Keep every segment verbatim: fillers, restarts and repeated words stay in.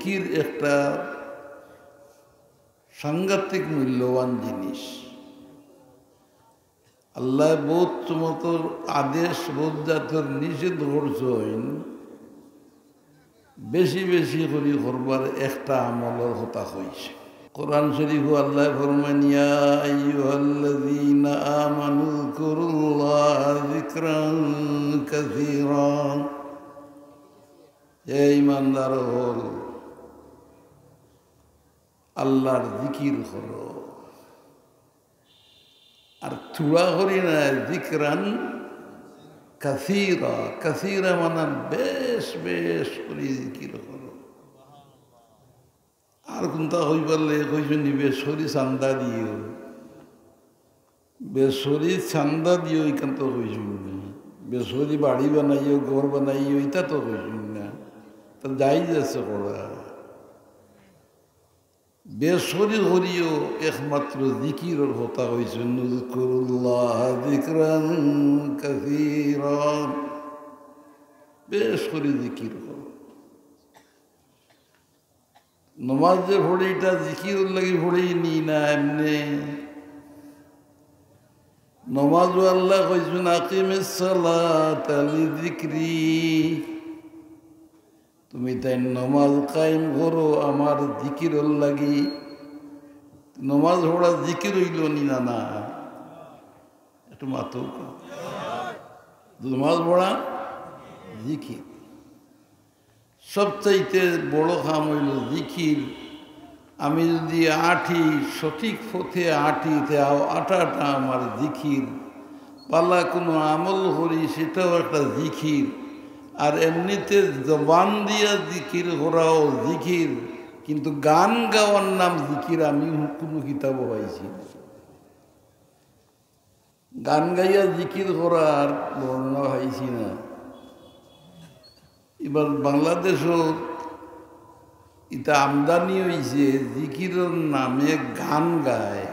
জিকির একটা সাংঘাতিক মূল্যবান জিনিস। আল্লায় বউত মতর আদেশ, বউত জাতর নিষেধ করছইন। বেশি বেশি করি করবার একটা আমলর কথা কইছে। কোরআন শরীফো আল্লায় ফরমাইন, "ইয়া আইয়ুহাল্লাযীনা আমানু যকুরুল্লাহা যিকরান কাসীরা।" হে ঈমানদার অকল, আল্লাহর জিকির করো। আর থুড়া করি না, যিকরান কাসীরা। কাসীরা মানে বেশ বেশ করি জিকির করো। আর কুনতা কইবার লাগি কইছইন নি, বেশ করি চান্দা দিও। বেশ করি চান্দা দিও, ইখান তো কইছইন না। বেশ করি বাড়ি বানাইও, ঘর বানাইও, ইতা তো কইছইন না। তে জায়েজ আছে করা। বেশ করি করিও, একমাত্র জিকিরর কথা কইছইন, "উযকুরুল্লাহা যিকরান কাসীরা।" বেশ করি জিকির করো। নমাজ যে পড়ি, ইটা জিকিরর লাগি পড়ি নি না এমনে। নমাজও আল্লায় কইছইন, "আকিমিস সালাতা লিযিকরি।" তুমি তাইন নমাজ কায়েম করো আমার জিকিরর লাগি। নমাজ পড়া জিকির অইলো নি না, না? একটু মাতো। নমাজ পড়া জিকির। সবচাইতে বড় কাম অইলো জিকির। আমি যুদি আটি, সঠিক পথে আটি, তে আও-, আটাটা আমার জিকির। ভালা কুনু আমল করি, সেটাও একটা জিকির। আর এমনিতে জবান দিয়া জিকির করাও জিকির, কিন্তু গান গাওয়ার নাম জিকির আমি কুনু কিতাবো পাইছি না। গান গাইয়া জিকির করার বর্ণনা পাইছি না। এবার বাংলাদেশো ইতা আমদানি অইছে, জিকিরর নামে গান গায়।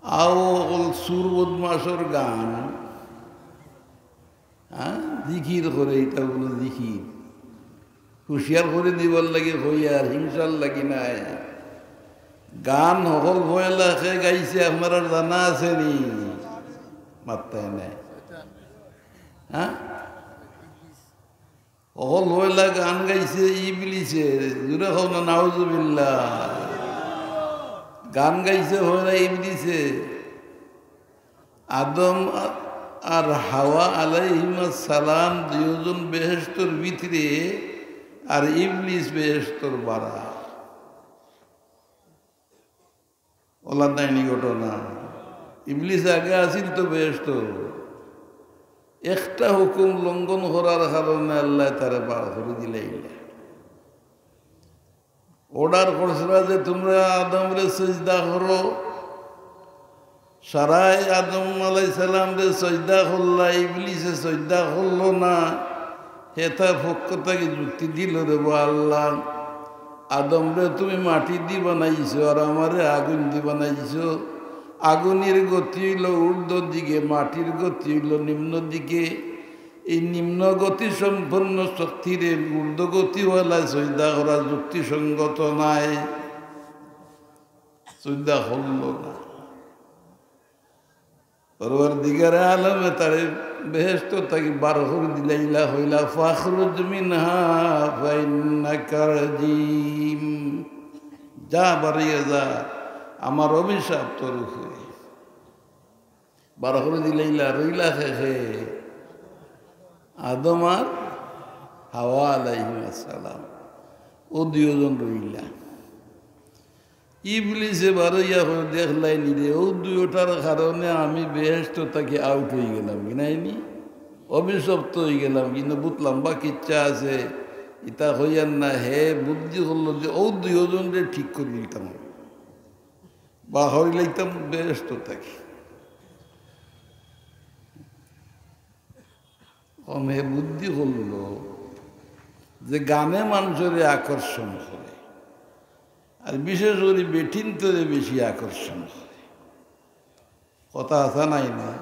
আও অকল চুর বদমাশর গান, হ্যাঁ, জিকির করে, ইটা বলে জিকির। হুঁশিয়ার করি দিবার লাগি কইয়ার, হিংসার লাগি নায়। গান হকল পয়লা কে গাইছে, আপনারার জানা আছে নি? মাত্তায় নাই। হ্যাঁ, হকল পয়লা গান গাইছে ইবলিসে। জুরে কও না, নাউজুবিল্লাহ। গান গাইছে পয়লা ইবলিসে। আদম আর হাওয়া আলাইহিমাস সালাম দুইজন বেহেশতর ভিতরে, আর ইবলিস বেহেশতর বারা। অলা নায়নি ঘটনা? ইবলিস আগে আছিল তো বেহেশতো। একটা হুকুম লঙ্ঘন করার কারণে আল্লায় তারে বার করি দিলাইলা। Order করছিলা যে, "তুমরা আদমরে সিজদা করো।" সারায় আদম আলাইহিস সালামরে সিজদা করলা, ইবলিসে সিজদা করলো না। হে তার পক্ষ থাকি যুক্তি দিল, "রে বা আল্লাহ, আদমরে তুমি মাটি দি বানাইছো আর আমারে আগুন দি বানাইছো। আগুনের গতি অইলো ঊর্ধ্ব দিকে, মাটির গতি অইলো নিম্ন দিকে। এই নিম্ন গতি সম্পন্ন শক্তিরে ঊর্ধ্ব গতিওয়ালা সিজদা করা যুক্তিসঙ্গত নায়।" সিজদা করলো না। পরওয়ারদিগারে আলমে তারে বেহেশত থাকি বার করি দিলাইলা, কইলা, "ফাখরুজ মিনহা ফাইন্নাকা রাজিম।" যা, বারইয়া যা, আমার অভিশাপ তোর উপরে। বার করি দিলাইলা, রইলা কে কে? আদম আর হাওয়া আলাইহিমাস সালাম। অউ দুইজন রইলা। ইবলিসে বারইয়া কয়, "দেখলায়নি রে, অউ দুইটার কারণে আমি বেহেশত থাকি out অইগেলাম, কি নায়নি? অভিশপ্ত অইগেলাম, কিন্তু বউত লম্বা কিচ্ছা আছে, ইতা কইয়ার না।" হে বুদ্ধি করলো যে অউ দুইজনরে ঠিক করি দিতাম আমি। বার করি লাইতাম বেহেশত থাকি। অখন হে বুদ্ধি করলো যে গানে মানষরে আকর্ষণ করে, আর বিশেষ করি বেটিন্তরে বেশি আকর্ষণ করে। কথা হাছা নায়নি?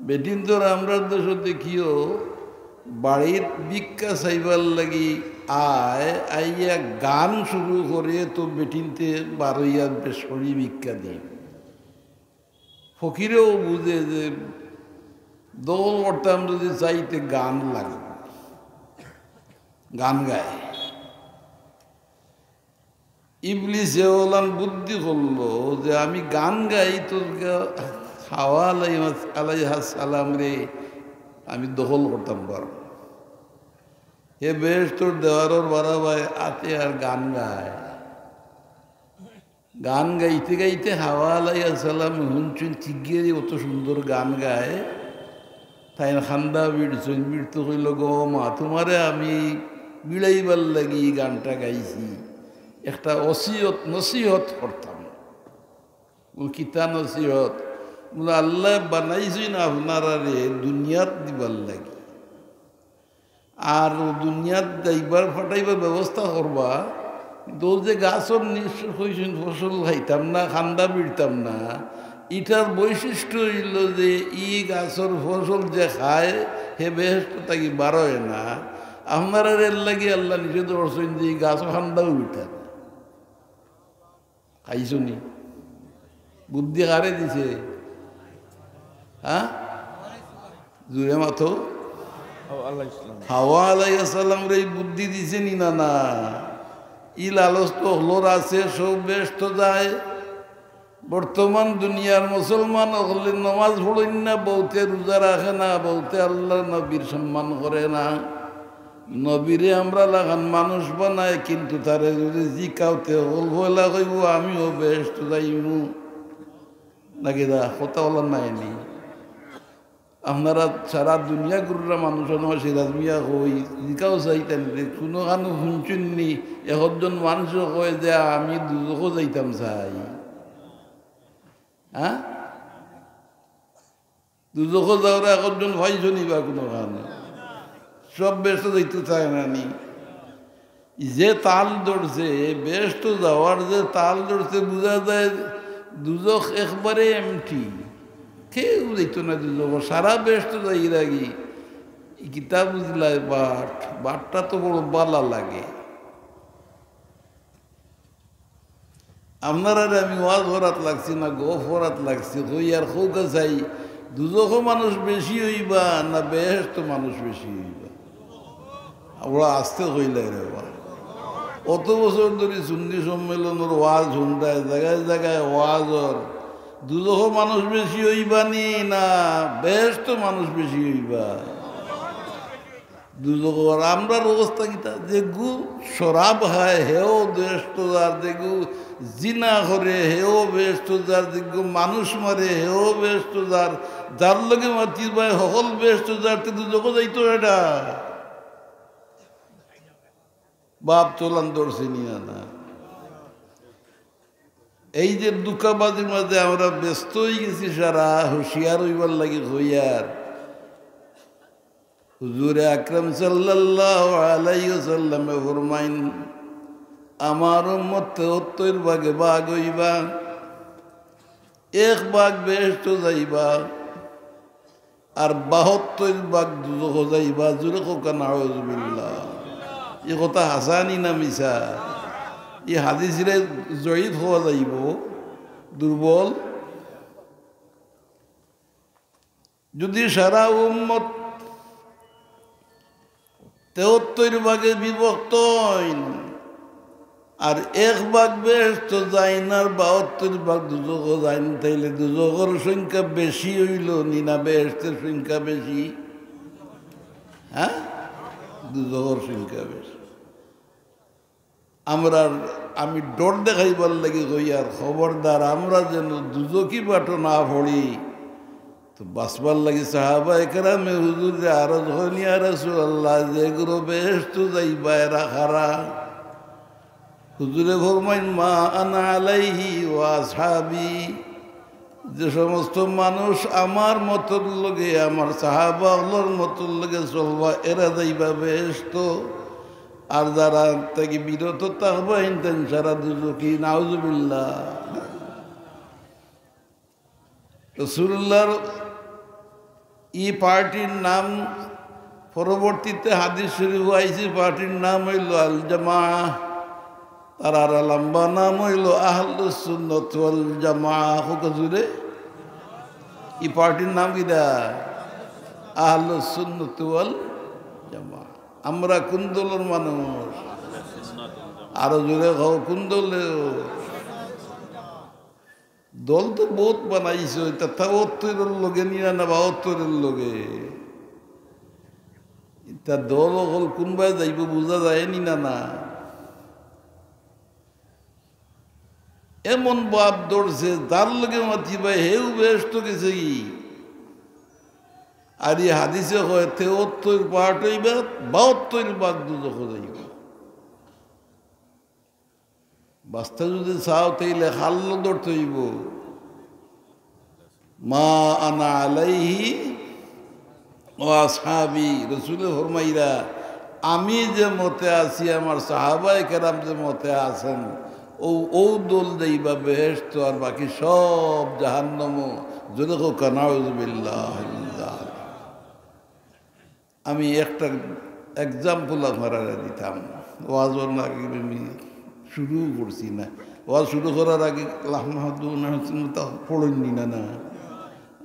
বেটিন্তরে আমরার দেশো দেখিও, বাড়িত ভিক্ষা চাইবার লাগি আয়, আইয়া গান শুরু করে তো বেটিন্তে বারইয়া বেশ করি ভিক্ষা দিন। ফকিরেও বুঝে যে দখল করতাম যদি চাইতে গান লাগে, গান গায়। ইবলিসে ওলান বুদ্ধি করলো যে আমি গান গাই তো গা-, হাওয়া আলাই-, আলাইহাস সালাম রে আমি দখল করতাম পারবো। হে বেহেশতর দেওয়ারর বারাবায় আতে আর গান গায়। গান গাইতে গাইতে হাওয়া আলাইহাস সালাম হুনছইন, চিগিয়ে অত সুন্দর গান গায়। তাইন খান্দা বিড়ছইন, বিড়তে কইল, "গো মা, তুমারে আমি বিড়াইবার লাগি ই গানটা গাইছি, একটা ওসিয়ত, নসিহত করতাম।" বলে, "কিতা নসিহত?" বলে, "আল্লায় বানাইছইন আপনারারে দুনিয়াত দিবার লাগি, আর দুনিয়াত যাইবার ফাটাইবার ব্যবস্থা করবা, কিন্তু অউ যে গাছর নিঃস-, কইছইন ফসল খাইতাম না, খান্দা বিড়তাম না, ইটার বৈশিষ্ট্য অইল যে ই গাছর ফসল যে খায়, হে বেহেশত থাকি বারয় না। আপনারার এর লাগি আল্লায় নিষেধ করছইন যে ই গাছর খান্দাও বিড়তা না।" খাইছো নি? বুদ্ধি কারে দিছে? হ্যাঁ, জুরে মাতো। ও আল্লাহ ইসলাম। হাওয়া আলাইহাস সালামরে ই বুদ্ধি দিছে নি না? না। ই লালচ তো অকলর আছে, সব বেহেশত যায়। বর্তমান দুনিয়ার মুসলমান অকলে নমাজ পড়ইন না, বউতে রোজা রাখে না, বউতে আল্লার নবীর সম্মান করে না। নবীরে আমরা লাখান মানুষ বানায়, কিন্তু তারে যদি জিকাও তে অকল পয়লা কইবো, "আমিও বেহেশত যাইমু।" নাকি দা, কথা বলার নাই নি? আপনারা সারা দুনিয়া ঘুররা মানুষ, আমার সিরাজ মিয়া কই, জিকাও চাইতেন যে কুনুখানো হুনছইন নি, একজন মানুষ কয় যে, "আমি দুজখো যাইতাম চাই।" হ্যাঁ? দুজখো যাওরা একজন পাইছো নি বা কুনুখানো? সব বেহেশত যাইতো চায় না নি? যে তাল ধরছে, বেহেশত যাওয়ার যে তাল ধরছে, বুঝা যায় দুজখ একবারে empty, কেউ যাইতো না দুজখো, সারা বেহেশত যাইরা গি। ই কিতা বুঝলায় বাট, বাটটা তো বড় বালা লাগে। আপনারারে আমি ওয়াজ করাত লাগছি না, গফ করাত লাগছি, কইয়ার কউক্কা চাই, দুজখো মানুষ বেশি অইবা না বেহেশতো মানুষ বেশি অইবা? ওরা আস্তে কইলাই রে বা। অত বছর ধরি সুন্নি সম্মেলনর ওয়াজ হুনরায়, জাগায় জাগায় ওয়াজ অর, দুজখো মানুষ বেশি অইবা নি না বেহেশতো মানুষ বেশি অইবা? দুজখর আমরার অবস্থা কিতা? যেগু শরাব খায়, হেও বেহেশতো যার, যেগু জিনা করে, হেও বেহেশতো যার, যেগু মানুষ মারে, হেও বেহেশতো যার, যার লগে মাতির বায় হকল বেহেশতো যার, তে দুজখো যাইতো এটা। বাপ তোলান ধরছে নি না, না। এই যে ধুকাবাজির মাঝে আমরা ব্যস্ত অইগেছি, সারা হুঁশিয়ার অইবার লাগি কইয়ার। হুজুরে আকরাম সাল্লাল্লাহু আলাইহি ওয়াসাল্লামে ফরমাইন, "আমার উম্মত তেহত্তর ভাগে ভাগ অইবা, এক ভাগ বেহেশতো যাইবা, আর বাহাত্তর ভাগ দুজখো যাইবা।" জুরে কউক্কা, নাউজুবিল্লাহ। ই কথা হাছা নি না মিছা? ই হাদিসরে জয়ীফ কওয়া যাইবো, দুর্বল। যদি সারা উম্মত তেহত্তর ভাগে বিভক্ত অইন, আর এক ভাগ বেহেশতো যাইন আর বাহাত্তর ভাগ দুজখো যাইন, তাইলে দুজখর সংখ্যা বেশি অইলো নি না বেহেশতর সংখ্যা বেশি? হ্যাঁ, দুজখর সংখ্যা বেশি। আমরার, আমি ডর দেখাইবার লাগি কইয়ার, খবরদার আমরা যেন দুজখি বাটো না পড়ি। তো বাঁচবার লাগি সাহাবায়ে কেরামে হুজুররে আরজ করইন, "ইয়া রাসূলুল্লাহ, যেগুলো বেহেশতো যাইবা এরা কারা?" হুজুরে ফরমাইন, "মা আনা আলাইহি ওয়া আসহাবি।" যে সমস্ত মানুষ আমার মতর লগে, আমার সাহাবা অকলর মতর লগে চলবা, এরা যাইবা বেহেশতো। আর যারা থাকি বিরত থাকবা, ইনতান সারা দুজখি, নাউজুবিল্লাহ। রাসূলুল্লাহর ই পার্টির নাম পরবর্তীতে হাদিস শরীফ আইছে, পার্টির নাম অইলো আল জামাআহ, তার আরো লম্বা নাম অইলো আহলুস সুন্নাত ওয়াল জামাআহ। কউক্কা জুরে? ই পার্টির নাম কিতা? আহলুস সুন্নাত ওয়াল জামাআহ। আমরা কুন দলর মানুষ? আরো জুরে কও, কুন দলর? দল তো বউত বানাইছে, ইতা তেহাত্তরর লগে নি না, না বাহাত্তরর লগে। ইতা দল অকল কুনবায় যাইবো বুঝা যায় নি না, না। এমন বাপ ধরছে, যার লগে মাতিবায় হেউ বেহেস্তো গেছেগি। আর ই হাদিসে কয় তেহাত্তর পার্ট অইবা, বাহাত্তর ভাগ দুজখো যাইবা। বাঁচতা যুদি চাও, তাইলে খাল্লো ধরতে অইবো। মা আনা আলাইহি ওয়া আসহাবি, রসুলে ফরমাইরা, আমি যে মতে আছি, আমার সাহাবায়ে কেরাম যে মতে আছেন, অউ, অউ দল যাইবা বেহেস্তো, আর বাকি সব জাহান্নামো। জুরে কউক্কা, নাউজুবিল্লাহ মিন যালিক। আমি একটা এক্সাম্পল আপনারারে দিতাম। ওয়াজর আগে আমি শুরু করছি না, ওয়াজ শুরু করার আগে লাহমাদুন আহসিন তা পড়ইন নি না, না।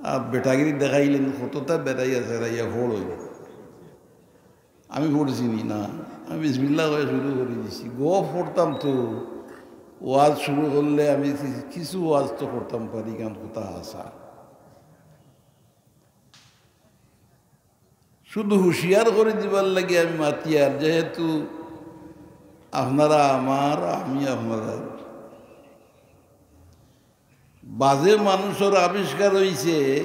আর বেটাগিরি দেখাইলেন, কততা বেড়াইয়া সেড়াইয়া পড়ইন। আমি পড়ছি নি না, আমি বিসমিল্লাহ কইয়া শুরু করি দিছি। গফ করতাম তো, ওয়াজ শুরু করলে আমি কি-, কিছু ওয়াজ তো করতাম পারি, কারণ কথা হাছা। শুধু হুঁশিয়ার করি দিবার লাগি আমি মাতিয়ার, যেহেতু আপনারা আমার, আমি আপনারার। বাজে মানুষর আবিষ্কার অইছে,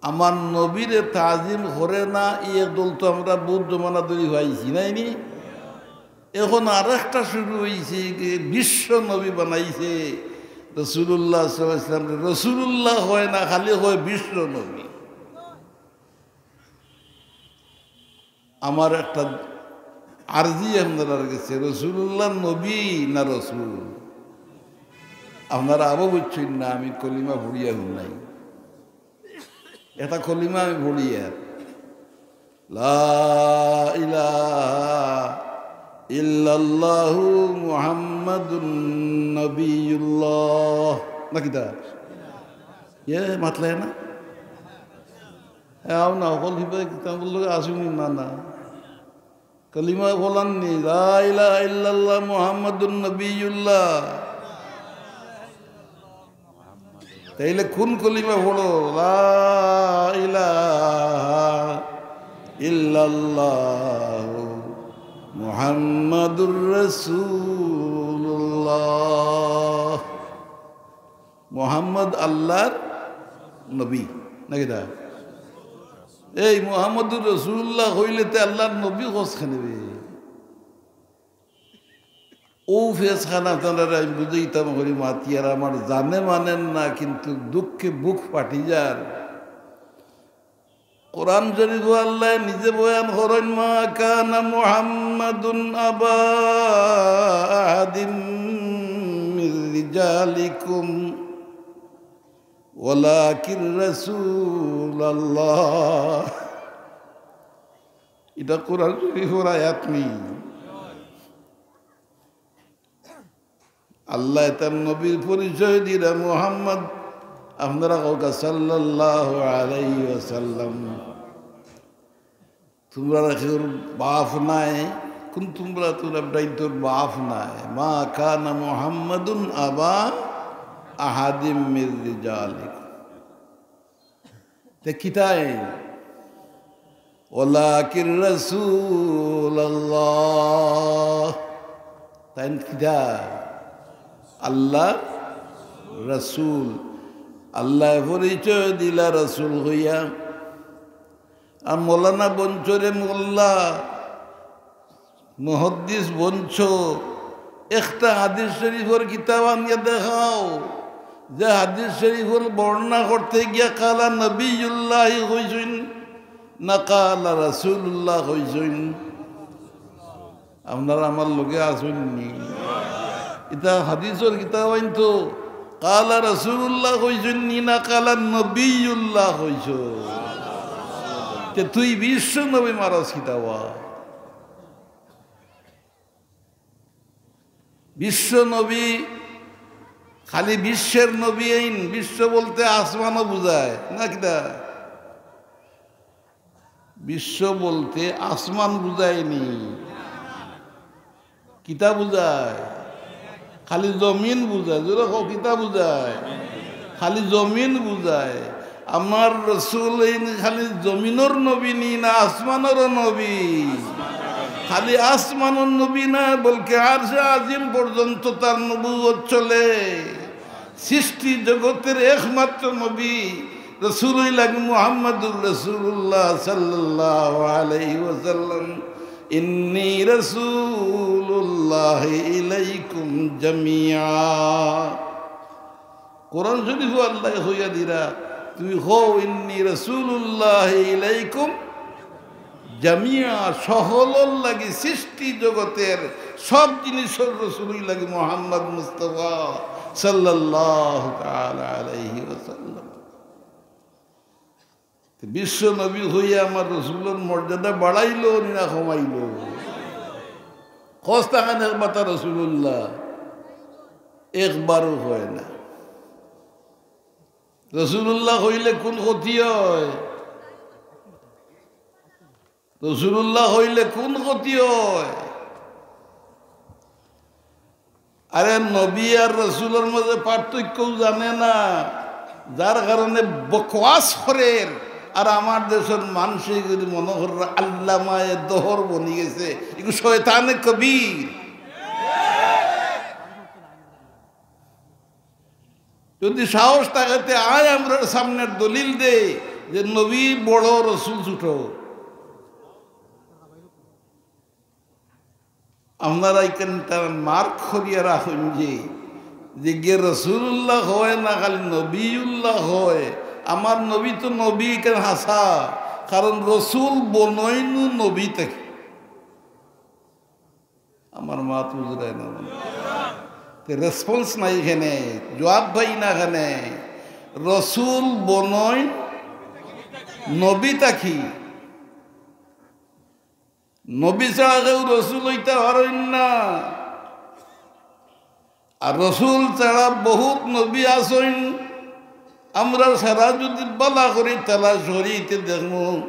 আমার নবীরে তাজিম করে না, ই এক দল তো আমরা বউত জমানা ধরি পাইছি, নায় নি? এখন আরেকটা শুরু অইছে, যে বিশ্ব নবী বানাইছে রসুলুল্লাহ সাল্লাল্লাহু আলাইহি ওয়াসাল্লামরে। রসুলুল্লাহ কয় না, খালি কয় বিশ্ব নবী। আমার একটা আরজি আপনারার গেছে, রসুলুল্লাহ নবী না রসুল? আপনারা আবো বুঝছইন না, আমি কলিমা পড়িয়া হুনাই। একটা কলিমা আমি পড়িয়ার, লা ইলাহা ইল্লাল্লাহু মুহাম্মাদুন নবিয়ুল্লাহ। না কিতা? ইয়ে মাতলে না? হ্যাঁ, আও না, হকল হিবা কিতাবর লগে আসুনি না, না। কলিমা পড়লাম নি, লা ইলাহা ইল্লাল্লাহ মুহাম্মাদুন নবিয়ুল্লাহ। তাইলে কুন কলিমা পড়ো? লা ইলাহা ইল্লাল্লাহু মুহাম্মাদুর রাসূলুল্লাহ। মোহাম্মদ আল্লাহর নবী, না কিতা? এই মোহাম্মদুর রাসূলুল্লাহ কইলে তে আল্লাহর নবী কস কেনে বে? অউ ফেসখানা তানরে আমি বুঝাইতাম করি মাতিয়ার, আমার জানে মানইন না, কিন্তু দুঃখে বুক ফাটি যার। কোরআন শরীফো আল্লায় নিজে বয়ান করইন, "মা কানা মুহাম্মাদুন আবা আহাদিম মির রিজালিকুম ওয়ালাকিন রাসূলুল্লাহ।" ইটা কোরআন শরীফর আয়াত নি। আল্লায় তান নবীর পরিচয় দিরা, মুহাম্মদ, আপনারা কউক্কা সাল্লাল্লাহু আলাইহি ওয়াসাল্লাম। তুমরার কেউর বাফ নাই, কুন তুমরা, তুমরা বেটাইন্তর বাফ নাই। মা কানা মুহাম্মাদুন আবা আহাদিম মির রিজালিকুম। তে কিতা এ? ওয়ালাকিন রাসূলুল্লাহ। তাইন কিতা? আল্লাহর রাসূল। আল্লায় পরিচয় দিলা রাসূল কইয়া। আর মৌলানা বনছরে মোল্লা মুহাদ্দিস বনছ, একটা হাদিস শরীফর কিতাব আনিয়া দেখাও, যে হাদিস শরীফর বর্ণনা করতে গিয়া কালা নবিয়ুল্লাহি কইছইন না কালা রাসূলুল্লাহ কইছইন। আপনারা আমার লগে আছইন নি? ইতা হাদিসর কিতাব আইন তো কালা রাসূলুল্লাহ কইছইন নি না কালা নবিয়ুল্লাহ কইছইন? তে তুই বিশ্ব নবী মারস কিতা বা? বিশ্ব নবী, খালি বিশ্বের নবী এইন, বিশ্ব বলতে আসমানও বুঝায়, না কিতা? বিশ্ব বলতে আসমান বুঝায়নি, কিতা বুঝায়? খালি জমিন বুঝায়। জোরে কও, কিতা বুঝায়? খালি জমিন বুঝায়। আমার রসুল এইন খালি জমিনর নবী নি, না আসমানরও নবী? খালি আসমানর নবী না, বলকে আরশে আজিম পর্যন্ত তার নবুয়ত চলে। সৃষ্টি জগতের একমাত্র নবী রসুল অইলা গি মুহাম্মাদুর রাসূলুল্লাহ সাল্লাল্লাহু আলাইহি ওয়াসাল্লাম। ইন্নী রাসূলুল্লাহি ইলাইকুম জামিয়া। কোরআন শরীফো আল্লায় কইয়া দিরা, তুমি কও, ইন্নী রাসূলুল্লাহি ইলাইকুম জামিয়া, সকলর লাগি, সৃষ্টি জগতের সব জিনিসর রসুল অইলা গি মুহাম্মদ মুস্তাফা সাল্লাল্লাহু তাআলা আলাইহি ওয়াসাল্লাম। তে বিশ্ব নবী অইয়া আমার রসুলর মর্যাদা বাড়াইলো নি না কমাইলো? কস তাকান একবার তা রসুলুল্লাহ, একবারও কয় না। রসুলুল্লাহ কইলে কুন ক্ষতি অয়? রসুলুল্লাহ কইলে কুন ক্ষতি অয়? আরে, নবী আর রসুলর মাঝে পার্থক্যও জানে না, যার কারণে বকওয়াস করের। আর আমার দেশর মানষে যদি মনে কররা আল্লামায়ে দহর বনি গেছে, এগু শয়তানে কবির। যদি সাহস থাকে তে আয় আমরার সামনের দলিল দে যে নবী বড়, রসুল ছোট। আপনারা ইখান তার মার্ক করিয়া রাখইন যে, যে গিয়ে রসুলুল্লাহ কয় না, খালি নবীউল্লাহ কয়। আমার নবী তো নবী, ইখান হাছা, কারণ রসুল বনইনু নবী থাকি। আমার মাত বুঝরায় না। তে response নাই কেনে, জবাব পাই না কেনে। রসুল বনইন নবী থাকি। নবী ছাড়া কেউ রসুল অইতা পারইন না। আর রসুল ছাড়া বহুত নবী আছইন। আমরা সারা যদি বালা করি তালাশ করি, তে দেখমু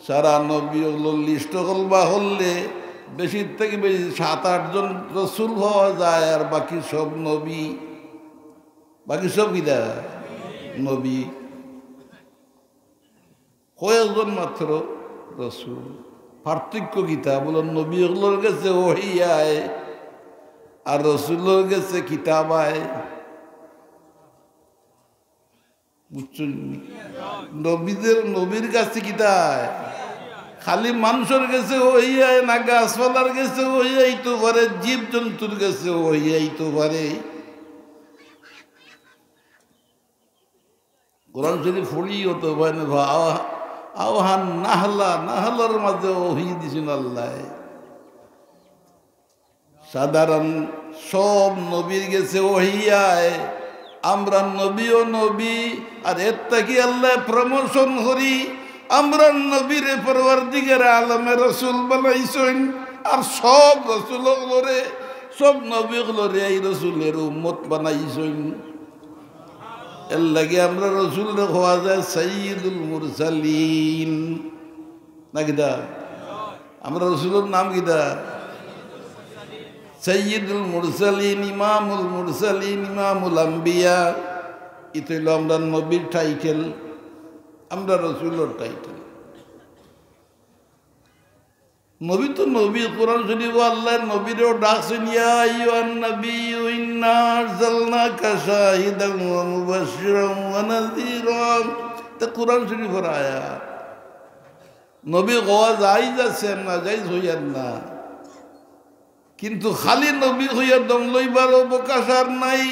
সারা নবী অকলর list অকল বার করলে বেশি থাকি বেশি সাত আট জন রসুল পাওয়া যায়, আর বাকি সব নবী। বাকি সব কিতা? নবী। কয়েকজন মাত্র রসুল। পার্থক্য কিতা? বলে, নবী অকলর গেছে ওহী আয়, আর রসুলর গেছে কিতাব আয়। বুঝছইন নি? নবীদের, নবীর গেছে কিতা আয়? খালি মানষর গেছে ওহী আয় না, গাছপালার গেছে ওহী আইতো পারে, জীবজন্তুর গেছে ওহী আইতো পারে। কোরআন শরীফ পড়ি অত পারে না, আও-, আওহান নাহলা, নাহলর মাঝে ওহী দিছইন আল্লায়। সাধারণ সব নবীর গেছে ওহী আয়। আমরার নবীও নবী, আর এর থাকি আল্লায় promotion করি। আমরার নবীরে পরওয়ারদিগারে আলমে রসুল বানাইছইন, আর সব রসুল অকলরে, সব নবী অকলরে এই রসুলের উম্মত বানাইছইন। এর লাগি আমরার রসুলরে কওয়া যায় সাইয়্যিদুল মুরসালিন। না কিতা? আমরার রসুলর নাম কিতা? সাইয়্যিদুল মুরসালিন, ইমামুল মুরসালিন, ইমামুল আম্বিয়া। ইতা অইলো আমরার নবীর title, আমরার রসুলর title। নবী তো নবী, কোরআন শরীফো আল্লায় নবীরেও ডাকছইন, "ইয়া আইয়ুহান নাবিয়্যু ইন্না আরসালনাকা শাহিদান ওয়া মুবাশশিরান ওয়া নাযীরা।" তে কোরআন শরীফর আয়াত। নবী কওয়া জায়েজ আছে, না জায়েজ অইয়ার না। কিন্তু খালি নবী কইয়া দম লইবার অবকাশ আর নাই।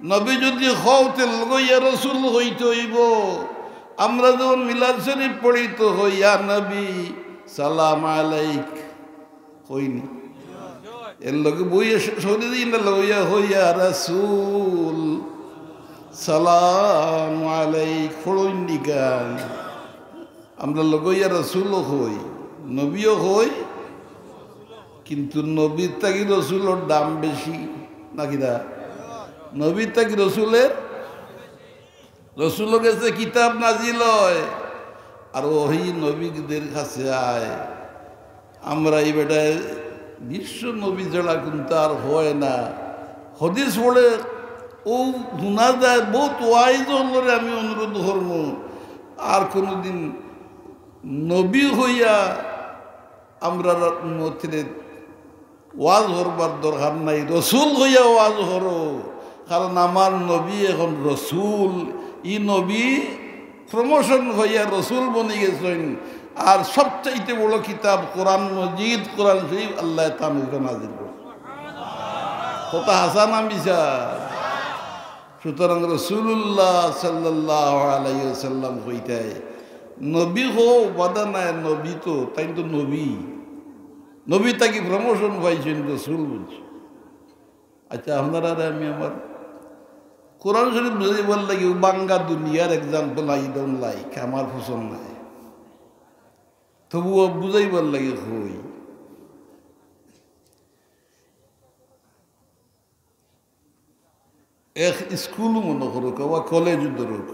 নবী যদি কও, তে লগে ইয়া রসুল কইতে অইবো। আমরা যখন মিলাদ শরীফ পড়ি তো কই, "ইয়া নবী, সালাম আলাইক।" কই নি? এর লগে বইয়া শেষ করি দেই না, লগে ইয়া কই, "ইয়া রাসূল, সালাম আলাইক।" পড়ইন নি কেনে? আমরা লগে ইয়া রসুলও কই, নবীও কই, কিন্তু নবীর থাকি রসুলর দাম বেশি, নাকি না? নবীর থাকি রসুলের, রসুলর গেছে কিতাব নাজিল হয়, আর ওহী নবীদের কাছে আয়। আমরা ই বেটায় বিশ্ব নবী ছাড়া কুন্তা আর হয় না। হাদিস পড়ে অউ হুনা যায়, বউত ওয়াইজ অকলরে আমি অনুরোধ করমু, আর কুনুদিন নবী কইয়া আমরার উম্মতরে ওয়াজ করবার দরকার নাই, রসুল কইয়া ওয়াজ করো। কারণ আমার নবী এখন রসুল, ই নবী প্রমোশন পাইয়া রসুল বনি গেছইন। আর সবচাইতে বড় কিতাব কোরআন মজিদ, কোরআন শরীফ আল্লায় তান উপরে নাজিল করছে। কথা হাছা না মিছা? সুতরাং রাসূলুল্লাহ সাল্লাল্লাহু আলাইহি ওয়াসাল্লাম কইতায়, নবী কও বাধা নাই, নবী তো, তাইন তো নবী। নবী থাকি প্রমোশন পাইছইন, রসুল বলছে। আচ্ছা, আপনারারে আমি আমার কোরআন শরীফ বুঝাইবার লাগি বাঙ্গা দুনিয়ার এক্সাম্পল I don't like, আমার পছন্দ নাই, তবুও বুঝাইবার লাগি কই। এক স্কুল মনো করউক বা কলেজ ধরউক,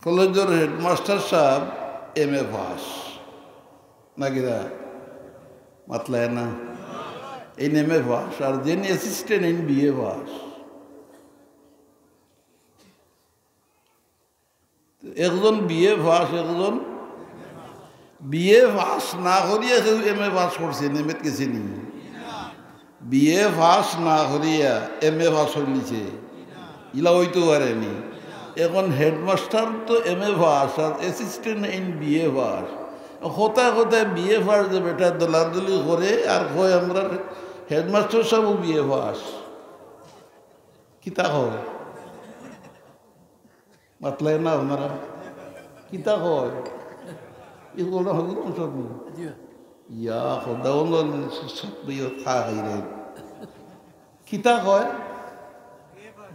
কলেজর হেডমাস্টার সাব এম এ পাস, নাকি না? মাতলায় না? এইন এম এ পাস, আর যেইন অ্যাসিস্ট্যান্ট এইন বি এ পাস। একজন বি এ পাস, একজন বি এ পাস না করিয়া কেউ এম এ পাস করছে, এম এত গেছে নি? বি এ পাস না করিয়া এম এ পাস অইলিছে, ইলা অইতো পারে নি। এখন হেডমাস্টার তো এম এ পাস, আর অ্যাসিস্ট্যান্ট এইন বি এ পাস। কথায় কথায় বি এ পাস যে বেটা দলাদলি করে আর কয়, আমরার হেডমাস্টার সাবও বি এ পাস। কিতা কয়? মাতলায় না আপনারা? কিতা কয়? ইগুলা হগুর অংশ নি? জি। ইয়া, খোদা, অন্য সব ইয়ে খা খাই রে। কিতা কয়?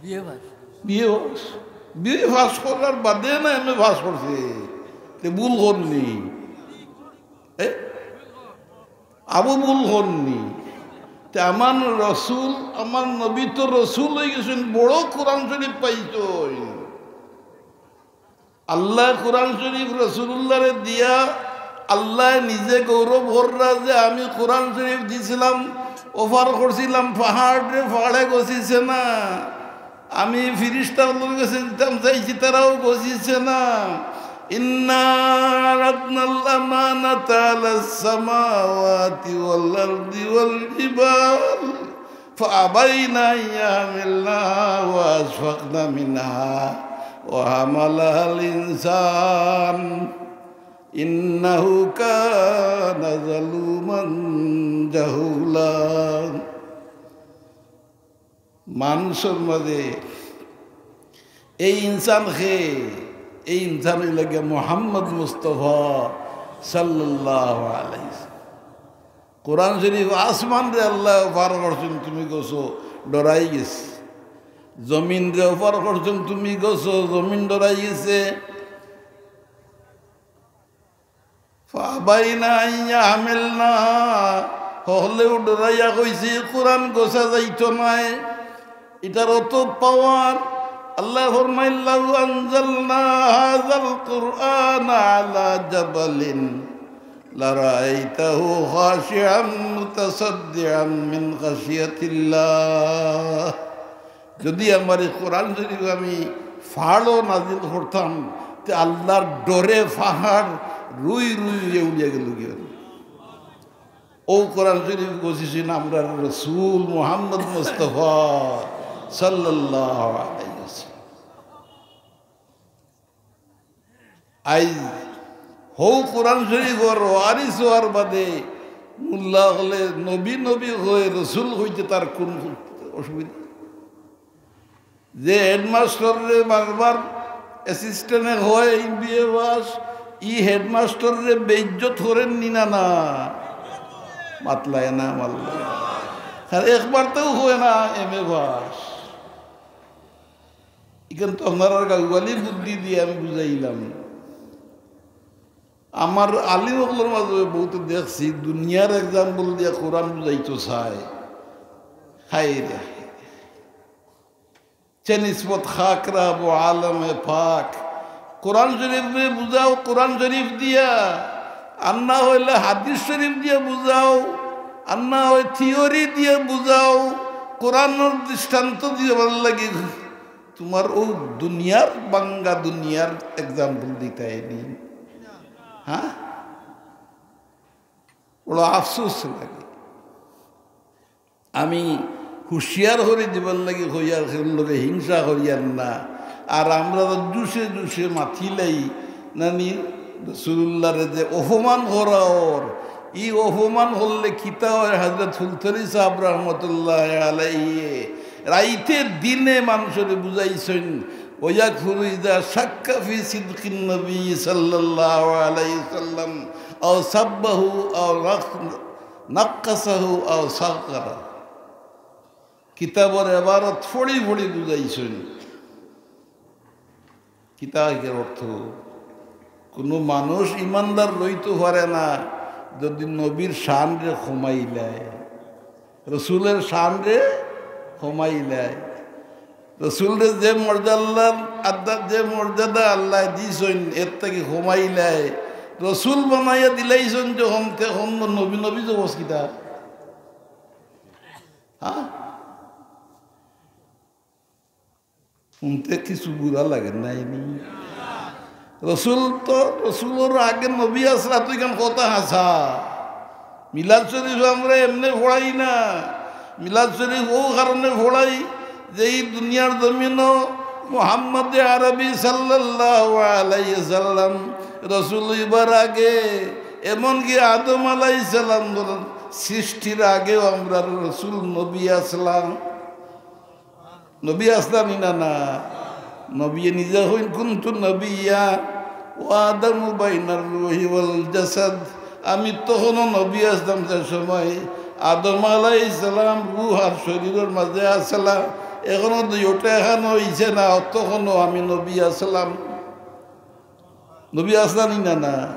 B A pass. B A pass. B A pass করার বাদে না এম এ পাস করছে। তে ভুল করনি। এ? আবু ভুল করনি। তে আমার রসুল, আমার নবী তো রসুল অইগেছইন, বড় কোরআন শরীফ পাইছইন। আল্লায় কোরআন শরীফ রসুলুল্লাহরে দিয়া, আল্লায় নিজে গৌরব কররা যে আমি কোরআন শরীফ দিছিলাম, অফার করছিলাম পাহাড়রে, পাহাড়ে গছিছে না। আমি ফিরিস্তা অকলর গেছে দিতাম চাইছি, তারাও গছিছে না। إنا عرضنا الأمانة على السماوات والأرض والجبال فأبين أن يحملنها وأشفقن منها وحملها الإنسان إنه كان ظلوما جهولا। মানুষর মাঝে এই ইনসান কে, এই ইনসান অইলা গিয়া মুহাম্মদ মুস্তফা সাল্লাল্লাহু আলাইহি ওয়াসাল্লাম। কোরআন শরীফ আসমানরে আল্লায় অফার করছইন, তুমি গছো, ডরাই গেছে। জমিনরে অফার করছইন, তুমি গছো, জমিন ডরাই গেছে। فأبين أن يحملنها, হকলেউ ডরাইয়া কইছে, কোরআন গছা যাইতো নায়, ইটার অত পাওয়ার। আল্লায় ফরমাইন, لو أنزلنا هذا القرآن على جبل لرأيته خاشعا متصدعا من خشية الله। যদি আমার ই কোরআন শরীফ আমি পাহাড়ো নাজিল করতাম, তে আল্লার ডরে পাহাড় রুই রুই অইয়া উড়িয়া গেলো গিয়া। অউ কোরআন শরীফ গছিছইন আমরার রসুল মুহাম্মদ মুস্তফা সাল্লাল্লাহু আলাইহি ওয়াসাল্লাম। আইজ হউ কোরআন শরীফর ওয়ারিস অওয়ার বাদে মোল্লা অকলে নবী নবী কয়, রসুল কইতে তার কুন অসুবিধা? যে হেডমাস্টাররে বারবার অ্যাসিস্ট্যান্টে কয় এম বি এ পাস, ই হেডমাস্টাররে বেইজ্জত করের নি না? না, মাতলায় না, মাতলায় না। আর একবার তেউ কয় না এম এ পাস। ইখান তো আপনারার গাউআলি বুদ্ধি দিয়া আমি বুঝাইলাম। আমার আলিম অকলর মাঝে বউতে দেখছি, দুনিয়ার example দিয়া কোরআন বুঝাইতো চায়। হায় রে। চে নিসবত খাক রা বো আলমে পাক। কোরআন শরীফরে বুঝাও কোরআন শরীফ দিয়া, আর না অইলে হাদিস শরীফ দিয়া বুঝাও, আর না অয় theory দিয়া বুঝাও। কোরআনর দৃষ্টান্ত দিবার লাগি তুমার অউ দুনিয়ার বাঙ্গা দুনিয়ার example দিতায় নি। হ্যাঁ, বড় আফসোস লাগে। আমি হুঁশিয়ার করি দিবার লাগি কইয়ার, কেউর লগে হিংসা করিয়ার না। আর আমরা তো জুশে জুশে মাতিলাই, নানি, রাসূলুল্লাহরে যে অপমান করা অর, ই অপমান করলে কিতা অয়? হযরত ফুলতলি সাহেব রহমতুল্লাহ আলাইহি রাইতে দিনে মানষরে বুঝাইছইন, ওয়াকফুরু ইযা শাক্কা ফি সিদকিন নবী সাল্লাল্লাহু আলাইহি ওয়াসাল্লাম, আও সাব্বাহু আও নাক-, নাক্কাসাহু আও সাগগারা। কিতাবর এবারত ফড়ি ফড়ি বুঝাইছইন। কিতা এর অর্থ? কুনু মানুষ ইমানদার রইতো পারে না যদি নবীর শানরে কমাইলায়, রসুলের শানরে কমাইলায়। রসুলরে যে মর্যাদা আল্লাহ, যে মর্যাদা আল্লায় দিছইন, এর থাকি কমাইলায়। রসুল বানাইয়া দিলাইছইন যখন, তখন নবী নবী জবস কিতা? হ্যাঁ? হুনতে কিছু বুরা লাগে নায় নি? রসুল তো, রসুলর আগে নবী আছলা, তো ইখান কথা হাছা। মিলাদ শরীফ আমরা এমনে পড়াই না। মিলাদ শরীফ অউ কারণে পড়াই যে ই দুনিয়ার জমিনো মুহাম্মদে আরবি সাল্লাল্লাহু আলাইহি ওয়াসাল্লাম রসুল অইবার আগে, এমনকি আদম আলাইহিস সালাম সৃষ্টির আগেও আমরার রসুল নবী আছলা। নবী আছলা নি না, না? নবীয়ে নিজে কইন, "কুনতু নাবিয়্যা ওয়া আদামু বাইনার রূহি ওয়াল জাসাদ।" আমি তখনও নবী আছলাম যে সময় আদম আলাইহিস সালাম রূহ আর শরীরর মাঝে আছলা। এখনো দুইওটা এখানো অইছে না, তখনও আমি নবী আছলাম। নবী আছলা নি না, না?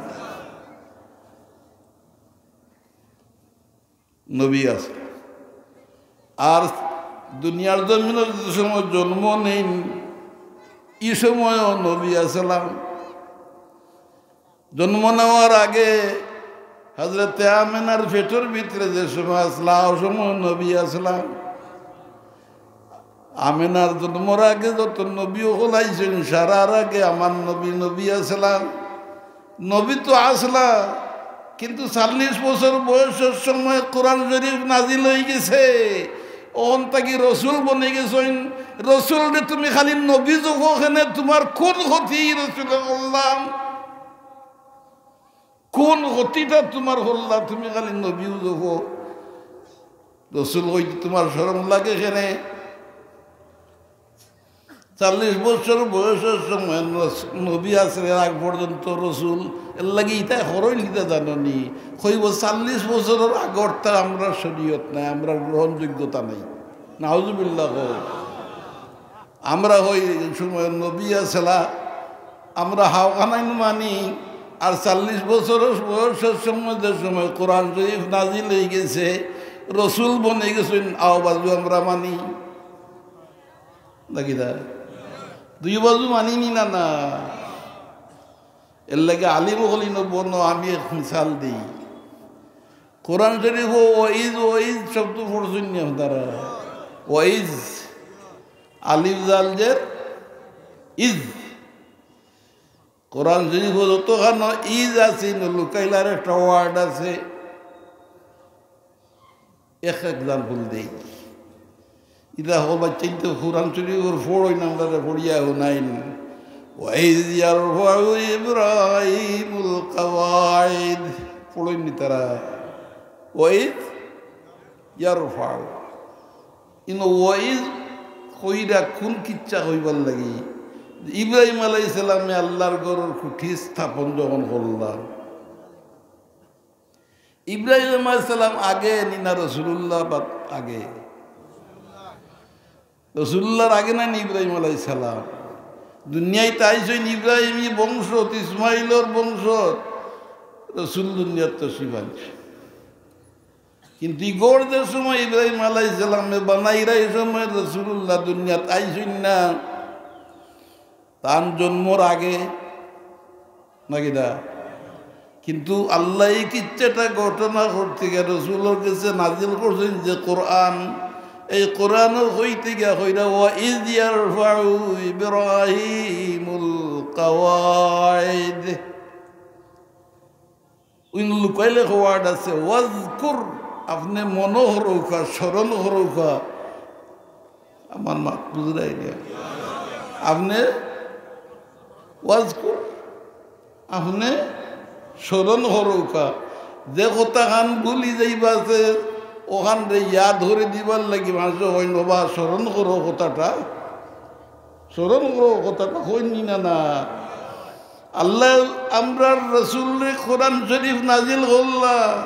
নবী আছলা। আর দুনিয়ার জমিনো যে সময় জন্ম নেইন, ই সময়ও নবী আছলা। জন্ম নেওয়ার আগে হযরতে আমেনার পেটর ভিতরে যে সময় আছলা, অউ সময় নবী আছলা। আমেনার জন্মর আগে যত নবী অকল আইছইন, সারার আগে আমার নবী, নবী আছলা। নবী তো আছলা, কিন্তু চল্লিশ বছর বয়সর সময় কোরআন শরীফ নাজিল অইগেছে। অন থাকি রসুল বনিগেছইন। রসুলরে তুমি খালি নবী জখো কেনে, তুমার কুন ক্ষতি রসুলে করলা? কুন ক্ষতিটা তুমার করলা? তুমি খালি নবীউ জখো। রসুল অইতে তুমার শরম লাগে কেনে? চল্লিশ বছর বয়সর সময় রস-, নবী আছলা, এর আগ পর্যন্ত রসুল, এরলাগি ইতায় করইন কিতা জানো নি? কইবো, "চল্লিশ বছরর আগরতা আমরার শরীয়ত নাই, আমরার গ্রহণযোগ্যতা নাই।" নাউজুবিল্লাহ কও। আমরা কই, "এই সময় নবী আছলা, আমরা হাওখানাইন মানি।" আর চল্লিশ বছর বয়সর সময় যে সময় কোরআন শরীফ নাজিল অইগেছে, রসুল বনিগেছইন, অউ বাজু আমরা মানি। দেখি দা, দুই বাজু মানি নি না, না? এরলাগি আলিম অকল ইনো বনো, আমি এক মিসাল দেই। কোরআন শরীফো ওয়াইজ, ওয়াইজ শব্দ পড়ছইন নি আপনারা? ওয়াইজ, আলিফ জাল জের ইজ। কোরআন শরীফো যতখানো ইজ আছে, ইনো লুকাইল আরেকটা word আছে। এক example দেই। ইতা হকল বাচ্চাইন্তে কোরআন শরীফর পড়ইন, আমরারে পড়িয়া হুনাইন। "ওয়াইজ ইয়ারফাউ ইব্রাহিমুল কাওয়াইদ।" পড়ইন নি তারা? "ওয়াইজ ইয়ারফাউ।" ইনো ওয়াইজ কইরা কুন কিচ্ছা কইবার লাগি? ইব্রাহিম আলাইহিস সালামে আল্লার ঘরর খুঁটি স্থাপন যখন করলা, ইব্রাহিম আলাইহিস সালাম আগে নি না রসুলুল্লাহ বা আগে? রসুলুল্লাহর আগে নায় নি ইব্রাহিম আলাইহিস সালাম? দুনিয়াত আইছইন ইব্রাহিমী বংশত, ইসমাইলর বংশত। রসুল দুনিয়াত তশরিফ আনছইন। কিন্তু ই ঘর যে সময় ইব্রাহিম আলাইহিস সালামে বানাইরা, ই সময় রাসুলুল্লাহ দুনিয়াত আইছইন না। তান জন্মর আগে নাকি না? কিন্তু আল্লায় ই কিচ্ছাটা ঘটনা করতে গিয়া রসুলর গেছে নাজিল করছইন যে কোরআন, এই কোরআনও কইতে গিয়া কইরা, "ওয়া ইয ইয়ারফাউ ইব্রাহিমুল কাওয়াইদ।" ওই লুকাইলে word আছে, "ওয়াজকুর", আপনে মনো করউক্কা, স্মরণ করউক্কা। আমার মাত বুঝরায় না। আপনে ওয়াজকুর, আপনে স্মরণ করউক্কা। যে কথাখান ভুলি যাইবা আছে, অখানরে ইয়াদ করি দিবার লাগি মানষে কইন, "ওবা, স্মরণ করো কথাটা, স্মরণ করো কথাটা", কইন নি না, না? আল্লায় আমরার রসুলরে কোরআন শরিফ নাজিল করলা,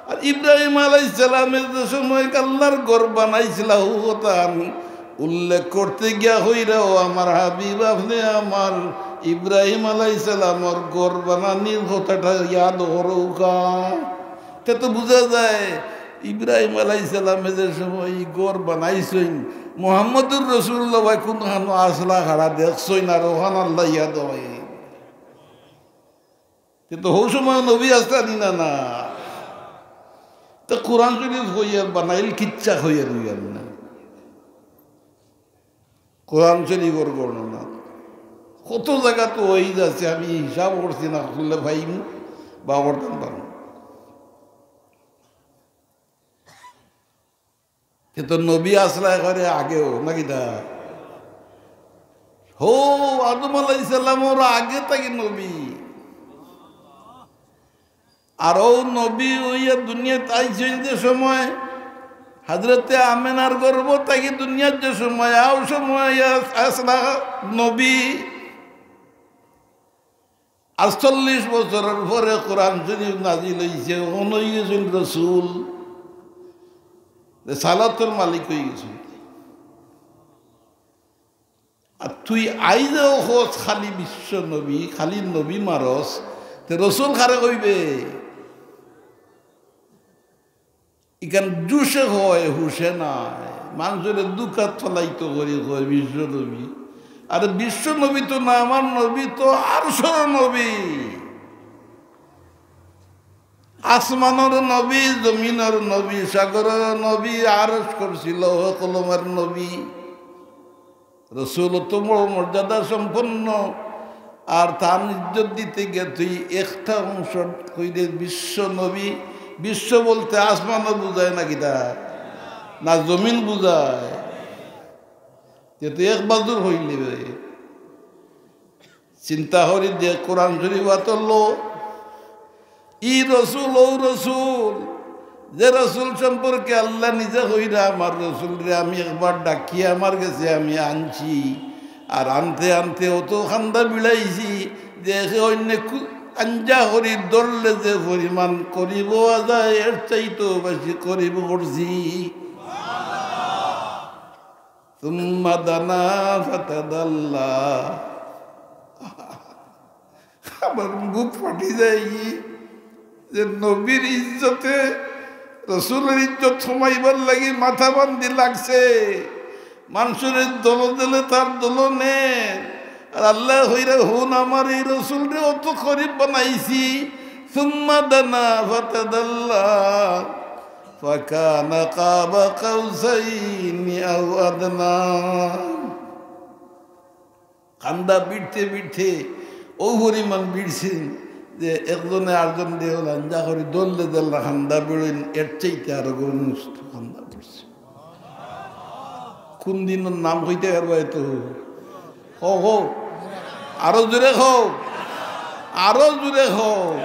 আর ইব্রাহিম আলাইহিস সালামে যে সময় আল্লার ঘর বানাইছিলা, হউ কথাখান উল্লেখ করতে গিয়া কইরা, "ও আমার হাবিব, আপনে আমার ইব্রাহিম আলাইহিস সালামর ঘর বানানির কথাটা ইয়াদ করউক্কা।" তে তো বুঝা যায়, ইব্রাহিম আলাইহিস সালামে যে সময় ই ঘর বানাইছইন, মুহাম্মদুর রাসূলুল্লাহ ভাই কুনখানো আছলা খাড়া দেখছইন, আর অখান আল্লায় ইয়াদ অয়। তে তো হউ সময় নবী আছলা নি না, না? তে কোরআন শরিফ কইয়া বানাইল কিচ্ছা কইয়া রইয়ার না। কোরআন শরিফর বর্ণনা কত জাগাত ওয়াইজ আছে, আমি হিসাব করছি না, খুললে পাইমু বা করতাম পারমু। তে তো নবী আছলা একবারে আগেও, নাকি তা? হউ, আদম আলাইহিস সালামর আগে থাকি নবী। আর অউ নবী অইয়া দুনিয়াত আইছইন যে সময়, হজরতে আমেনার গর্ভ থাকি দুনিয়াত যে সময়, অউ সময় আছ-, আছলা নবী। আর চল্লিশ বছরর পরে কোরআন শরিফ নাজিল অইছে, অখন অইগেছইন রসুল, রিসালাতর মালিক অইগেছইন। আর তুই আইজও কস খালি বিশ্ব নবী, খালি নবী মারস, তে রসুল কারে কইবে? ইখান জুশে কয়, হুশে নায়। মানষরে দুকাত ফালাইতো করি কয় বিশ্ব নবী। আর বিশ্ব নবী তো না, আমার নবী তো আরশর নবী। আসমানর নবী, জমিনর নবী, সাগরর নবী, আরশ, কুরসি, লৌহ কলমর নবী। রসুল অত বড় মর্যাদা সম্পন্ন, আর তান ইজ্জত দিতে গিয়া তুই একটা অংশ কইলে বিশ্ব নবী। বিশ্ব বলতে আসমানও বুঝায় না কিতা? না জমিন বুঝায়? তে তো এক বাজুর অইলে রে। চিন্তা করি দে, কোরআন শরিফ আতর লো, ই রসুল, অউ রসুল, যে রসুল সম্পর্কে আল্লায় নিজে কইরা, "আমার রসুলরে আমি একবার ডাকিয়া আমার গেছে আমি আনছি, আর আনতে আনতে অত কান্দা বিড়াইছি যে একে অইন্যে কু-, আঞ্জা করি ধরলে যে পরিমাণ করিব যায়, এর চাইতেও বেশি করিব করছি।" সুম্মা দানা ফাতাদাল্লা। আমার বুক ফাটি যায় যে নবীর ইজ্জতে, রসুলর ইজ্জত কমাইবার লাগি মাথা বান্ধি লাগছে। মানষরে দলো দিলে তার দলো নে। আর আল্লায় কইরা, "হুন, আমার ই রসুলরে অত করিব বানাইছি।" সুম্মা দানা ফাতাদাল্লা। ফাকানা কাবা কাউসাইনি আও আদনা। কান্দা বিড়তে বিড়তে অউ পরিমাণ বিড়ছইন যে একজনে আরজনরে অলা আঞ্জা করি ধরলে যেলা কান্দা বিড়ইন, এর চাইতে আরো গুণ কান্দা বিড়ছে। কুন দিনর নাম কইতে পারবা এত? কও, কও। আরো জোরে কও। আরো জোরে কও।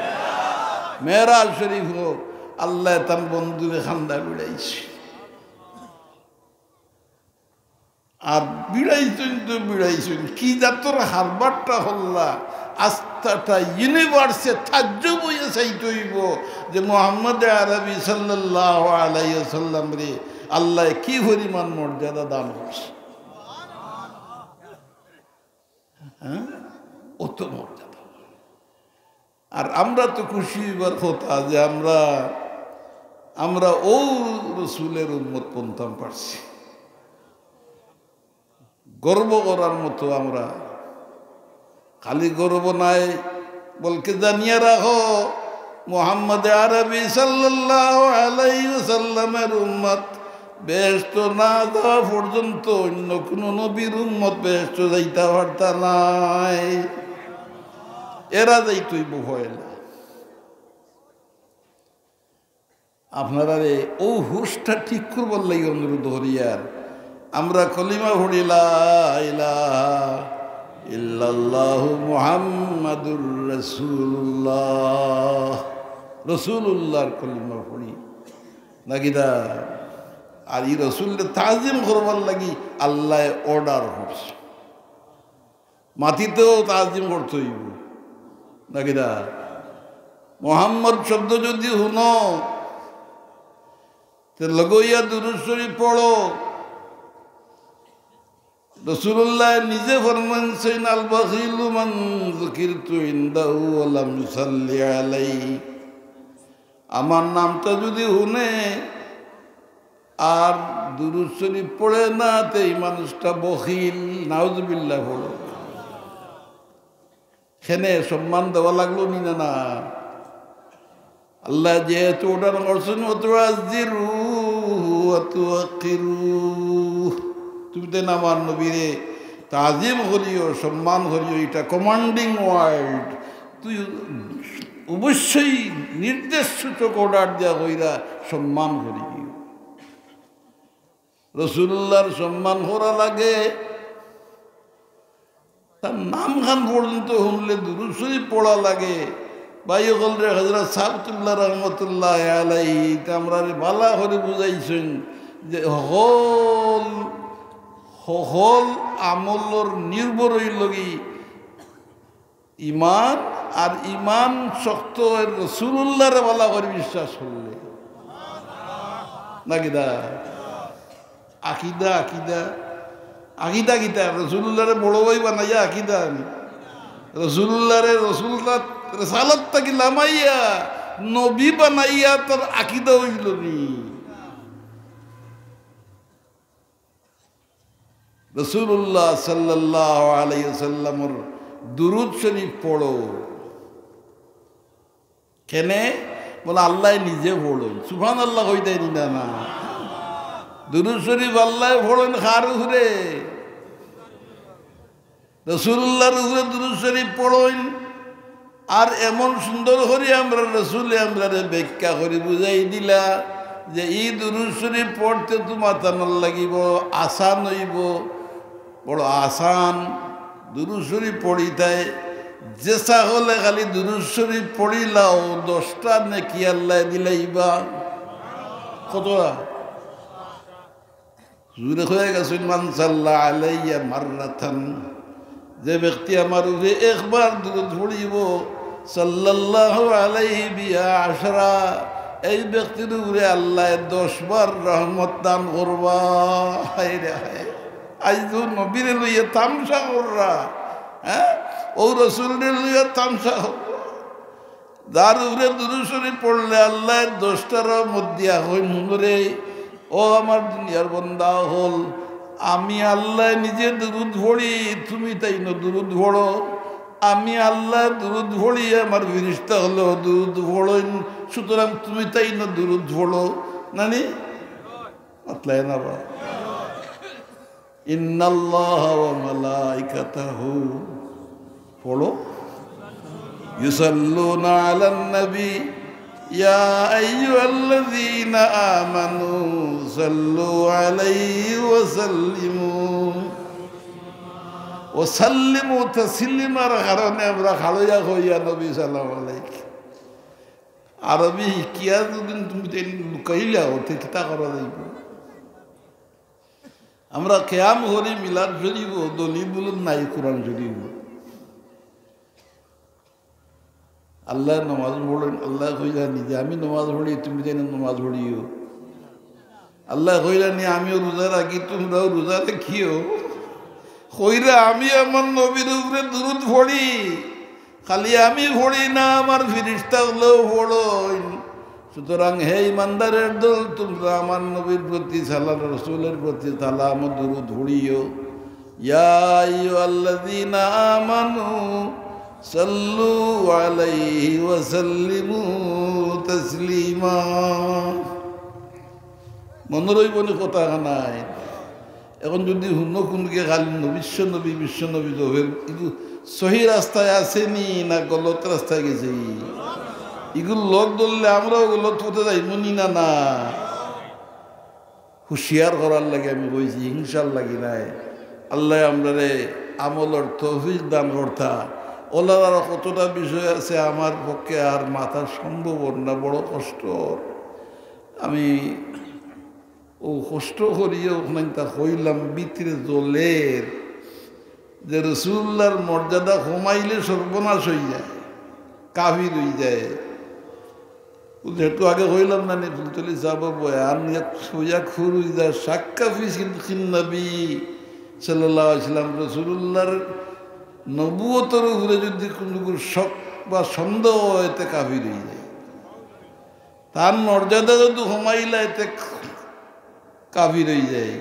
মেরাজ শরিফো আল্লায় তান বন্ধুরে কান্দা বিড়াইছে। আর বিড়াইছইন তো বিড়াইছইন, কি জাতর হারবারটা করলা, আস্তাটা ইউনিভার্সে তাজ্জুব অইয়া চাইতে অইবো যে মুহাম্মদে আরবি সাল্লাল্লাহু আলাইহি ওয়াসাল্লামরে আল্লায় কি পরিমাণ মর্যাদা দান করছে। হ্যাঁ, অত মর্যাদা। আর আমরা তো খুশি অইবার কথা যে আমরা, আমরা অউ রসুলের উম্মত বনতাম পারছি। গর্ব করার মতো আমরা, খালি গর্ব নায়, বলকে জানিয়া রাখো, মুহাম্মদ আরবি সাল্লাল্লাহু আলাইহি ওয়াসাল্লামের উম্মত বেহেশত না যাওয়া পর্যন্ত অন্য কুনু নবীর উম্মত বেহেশত যাইতা পারতা নায়। এরা যাইতই পয়লা। আপনারারে অউ হুশটা ঠিক করবার লাগি অনুরোধ করিয়ার, আমরা কলিমা পড়ি, লা ইলাহা ইল্লাল্লাহু মুহাম্মাদুর রাসূলুল্লাহ। রসুলুল্লাহর কলিমা পড়ি। নাকিতা? আর ই রসুলরে তাজিম করবার লাগি আল্লায় অর্ডার করছে। মাটিতেও তাজিম করতে অইবো। নাকিতা? মোহাম্মদ শব্দ যদি হুনো, তে লগইয়া দুরূদ শরীফ পড়ো। রাসূলুল্লাহ নিজে ফরমাইছইন, "আল বাখিলু মান যুকিরতু ইনদাহু ওয়া লাম ইউসাল্লি আলাইহি।" আমার নামটা যদি হুনে আর দুরূদ শরীফ পড়ে না, তে এই মানুষটা বখিল। নাউজুবিল্লাহ পড়ো। কেনে সম্মান দেওয়া লাগলো নি না, না? আল্লাহ যেহেতু অর্ডার করছইন, "ওয়া তুআজ্জিরুহু ওয়া তুওয়াক্কিরুহু।" তুমি তো আমার নবীরে তাজিম করিও, সম্মান করিও, এটা কমান্ডিং ওয়ার্ড। তুই অবশ্যই নির্দেশ সূচক অর্ডার দিয়া কইরা সম্মান করিও। রসুলুল্লাহর সম্মান করা লাগে, তার নামখান পর্যন্ত হুনলে দুরূদ শরীফ পড়া লাগে। ভাই অকলরে হযরত সাবতুল্লাহ রহমতুল্লাহ আলাইহি তা আমরারে ভালা করি বুঝাইছইন যে হকল, হকল আমলর নির্ভর অইলগি ইমান, আর ইমান শক্ত অয় রসুলুল্লাহরে ভালা করি বিশ্বাস করলে। নাকিতা? আকিদা, আকিদা। আকিদা কিতা? রসুলুল্লাহরে বড় ভাই বানাইয়া আকিদা আনি। রসুলুল্লাহরে রসুলতা-, রেসালত থাকি লামাইয়া নবী বানাইয়া তার আকিদা অইলো নি। রাসূলুল্লাহ সাল্লাল্লাহু আলাইহি ওয়াসাল্লামর দুরূদ শরীফ পড়ো। কেনে? বলে, আল্লায় নিজে পড়ইন। সুবহানাল্লাহ কইতায় নি না, না? দুরূদ শরীফ আল্লায় পড়ইন কার উপরে? রাসূলুল্লাহর উপরে দুরূদ শরীফ পড়ইন। আর এমন সুন্দর করি আমরার রসুলে আমরারে ব্যাখ্যা করি বুঝাই দিলা যে ই দুরূদ শরীফ পড়তে তুমার তানর লাগি বড় আসান অইবো, বড় আসান। দুরূদ শরীফ পড়িতায়, যে সকলে খালি দুরূদ শরীফ পড়িলাও, দশটা নেকি আল্লায় দিলাইবা। কতটা? জুরে কইয়া গেছইন, "মান সাল্লা আলাইয়া মাররাতান", যে ব্যক্তি আমার উপরে একবার দুরূদ পড়িবো, "সাল্লাল্লাহু আলাইহি বিহা আশরা", এই ব্যক্তির উপরে আল্লায় দশ বার রহমত দান করবা। হায় রে হায়, আইজ তো নবীরে লইয়া তামশা কররা, হ্যাঁ, অউ রসুলরে লইয়া তামশা কররা। যার উপরে দুরূদ শরীফ পড়লে আল্লায় দশটা রহমত দিয়া কইন, হুনরে, ও আমার দুনিয়ার বন্দা অকল, আমি আল্লায় নিজে দুরূদ পড়ি, তুমি তাইন দুরূদ পড়ো। আমি আল্লায় দুরূদ পড়ি, আমার ফিরিস্তা অকলেও দুরূদ পড়ইন, সুতরাং তুমি তাইন দুরূদ পড়ো। নানি? মাতলায় না বা? ইন্নাল্লাহা ওয়া মালাইকাতাহু, পড়ো, ইউসাল্লুনা আলান নবী, ইয়া আইয়ুহাল্লাযীনা আমানু সাল্লু আলাইহি ওয়া সাল্লিমু, ওয়া সাল্লিমু তাসলিমার কারণে আমরা খাড়ইয়া কইয়া নবী সালাম আলাইক। আরবি হিকিয়া যদি তুমি তাইন লুকাইলাও, তে কিতা করা যাইবো? আমরা কেয়াম করি মিলাদ শরীফও, দলিল বুলুন নাই কোরআন শরীফও। আল্লায় নমাজ পড়ইন, আল্লায় কইলা নিজে, "আমি নমাজ পড়ি, তুমি তাইন নমাজ পড়িও।" আল্লায় কইলা নি, "আমিও রোজা রাখি, তুমরাও রোজা রাখিও।" কইরা আমি আমার নবীর উপরে দুরূদ পড়ি, খালি আমি পড়ি না, আমার ফিরিস্তা অকলেও পড়ইন। সুতরাং হে ইমানদারের দল, তুমরা আমার নবীর প্রতি সালাম, রসুলের প্রতি সালাম ও দুরূদ পড়িও। ইয়া আইয়ুহাল্লাযীনা আমানু সাল্লু আলাইহি ওয়া সাল্লিমু তাসলিমা। মনো রইবো নি কথা খানায়? এখন যদি হুনো কুনকে খালি নবী, বিশ্ব নবী, বিশ্ব নবী জপের, ইগু সহি রাস্তায় আছে নি না গলত রাস্তায় গেছে? ইগুর লগ ধরলে আমরাও গলত পথে যাইমু নি না, না? হুঁশিয়ার করার লাগি আমি কইছি, হিংসার লাগি নায়। আল্লায় আমরারে আমলর তৌফিক দান করতা। অলার আর কতটা বিষয় আছে আমার পক্ষে আর মাতা সম্ভব অর না, বড় কষ্ট। আমি অউ কষ্ট করিয়া অখানতা কইলাম, ভিতরে জ্বলের যে রসুলুল্লাহর মর্যাদা কমাইলে সর্বনাশ অইযায়, কাফির অইযায়। যেহেতু আগে কইলাম না নি, ফুলতলি সাবর বয়ান, ইয়াক-, ইয়াকফুরু ইযা শাক্কা ফি সিদকিন নবী সাল্লাল্লাহু আলাইহি ওয়াসাল্লাম, রসুলুল্লাহর নবুয়তর উপরে যদি কুনু শক বা সন্দেহ অয়, তে কাফির অইযায়। তার মর্যাদা যদি কমাইলায়, তে কাফির অইযায়।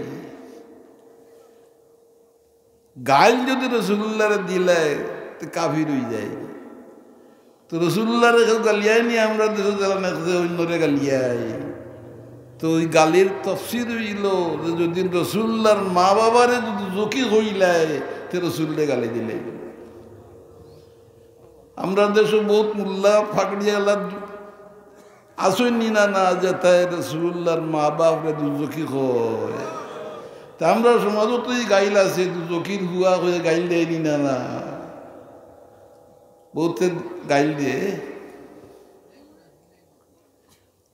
গাইল যদি রসুলুল্লাহরে দিলায়, তে কাফির অইযায়। তো রসুলুল্লাহরে কেউ গালিয়ায় নি, আমরা দেশো যারা নাকি অইন্যরে গালিয়ায়। তো অউ গালির তফসির অইলো যে যদি রসুলুল্লাহর মা বাবারে যদি দুজখি কইলায়, তে রসুলরে গালি দিলায়। আমরা দেশো বউত মোল্লা ফাগড়িআলা আছইন নি না, না, যেতায় রসুলুল্লাহর মা বাপরে দুজখি কয়। তে আমরার সমাজো তো ই গাইল আছে, দুজখির ফুয়া কইয়া গাইল দেয় নি না, না? বউতে গাইল দেয়।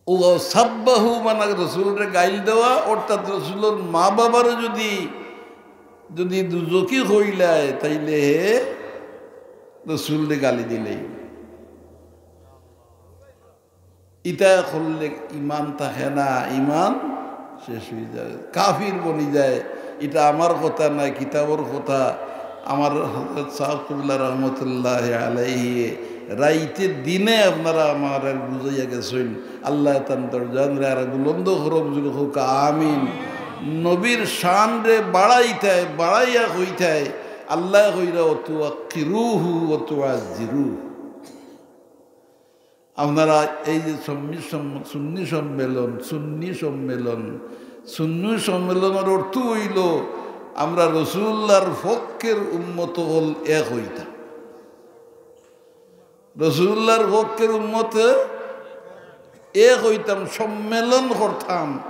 ও সাব্বাহু মানে রসুলরে গাইল দেওয়া, অর্থাৎ রসুলর মা বাবারে যদি, যদি দুজখি কইলায়, তাইলে হে রসুলরে গালি দিলায়। ইতা করলে ইমান থাকে না, ইমান শেষ অইযায়, কাফির বনি যায়। ইটা আমার কথা নায়, কিতাবর কথা। আমার হযরত সাব কিবলা রহমতুল্লাহি আলাইহি রাইতে দিনে আপনারা আমারে বুঝাইয়া গেছইন। আল্লায় তান দরজানরে আরো বুলন্দ করউক, জুরে কউক্কা আমিন। নবীর শানরে বাড়াইতায়, বাড়াইয়া কইতায়, আল্লায় কইরা, "ওয়া তুওয়াক্কিরুহু ওয়া তুআজ্জিরুহু।" আপনারা এই যে সম্মি-, সম-, সুন্নি সম্মেলন, সুন্নি সম্মেলন, সুন্নি সম্মেলনর অর্থ অইলো আমরা রসুলুল্লাহর পক্ষের উম্মত অকল এক অইতাম। রসুলুল্লাহর পক্ষের উম্মত এক অইতাম, সম্মেলন করতাম।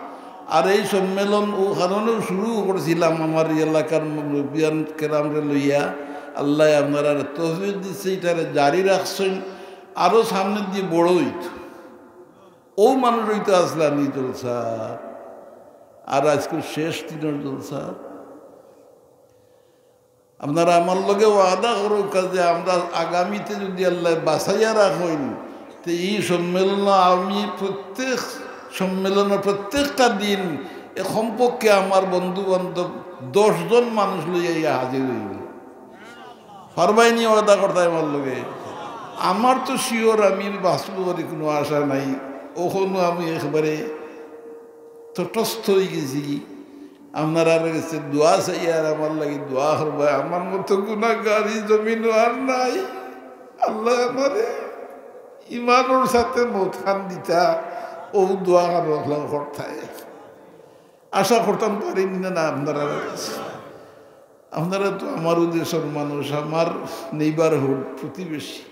আর এই সম্মেলন অউ কারণেউ শুরু করছিলাম, আমার এলাকার মুরব্বিয়ান কেরামরে লইয়া। আল্লায় আপনারারে তৌফিক দিছে, ইটারে জারি রাখছইন। আরো সামনেদি বড় অইতো, অউ মানুষ অইতো আছলা নি জলসা, আর আইজকু শেষ দিনর জলসা। আপনারা আমার লগে ওয়াদা করউক্কা যে আমরা আগামীতে যদি আল্লায় বাঁচাইয়া রাখইন, তে ই সম্মেলন আমি প্রত্যেক সম্মেলনর প্রত্যেকটা দিন এ কমপক্ষে আমার বন্ধু বান্ধব দশ জন মানুষ লইয়া ইয়া হাজির অইবো। পারবায় নি ওয়াদা করতায় আমার লগে? আমার তো sure আমি বাঁচমু বলে কুনু আশা নাই। অখনউ আমি একবারে তটস্থ অইগেছি। আপনারার গেছে দোয়া চাই আর আমার লাগি দোয়া করবায়। আমার মতো গুনাহগার ই জমিনো আর নাই। আল্লায় আমারে ইমানর সাথে মউতখান দিতা, অউ দোয়া আর করতায়। আশা করতাম পারি নি না, না আপনারার গেছে। আপনারা তো আমারউ দেশর মানুষ, আমার neighbourhood, প্রতিবেশী।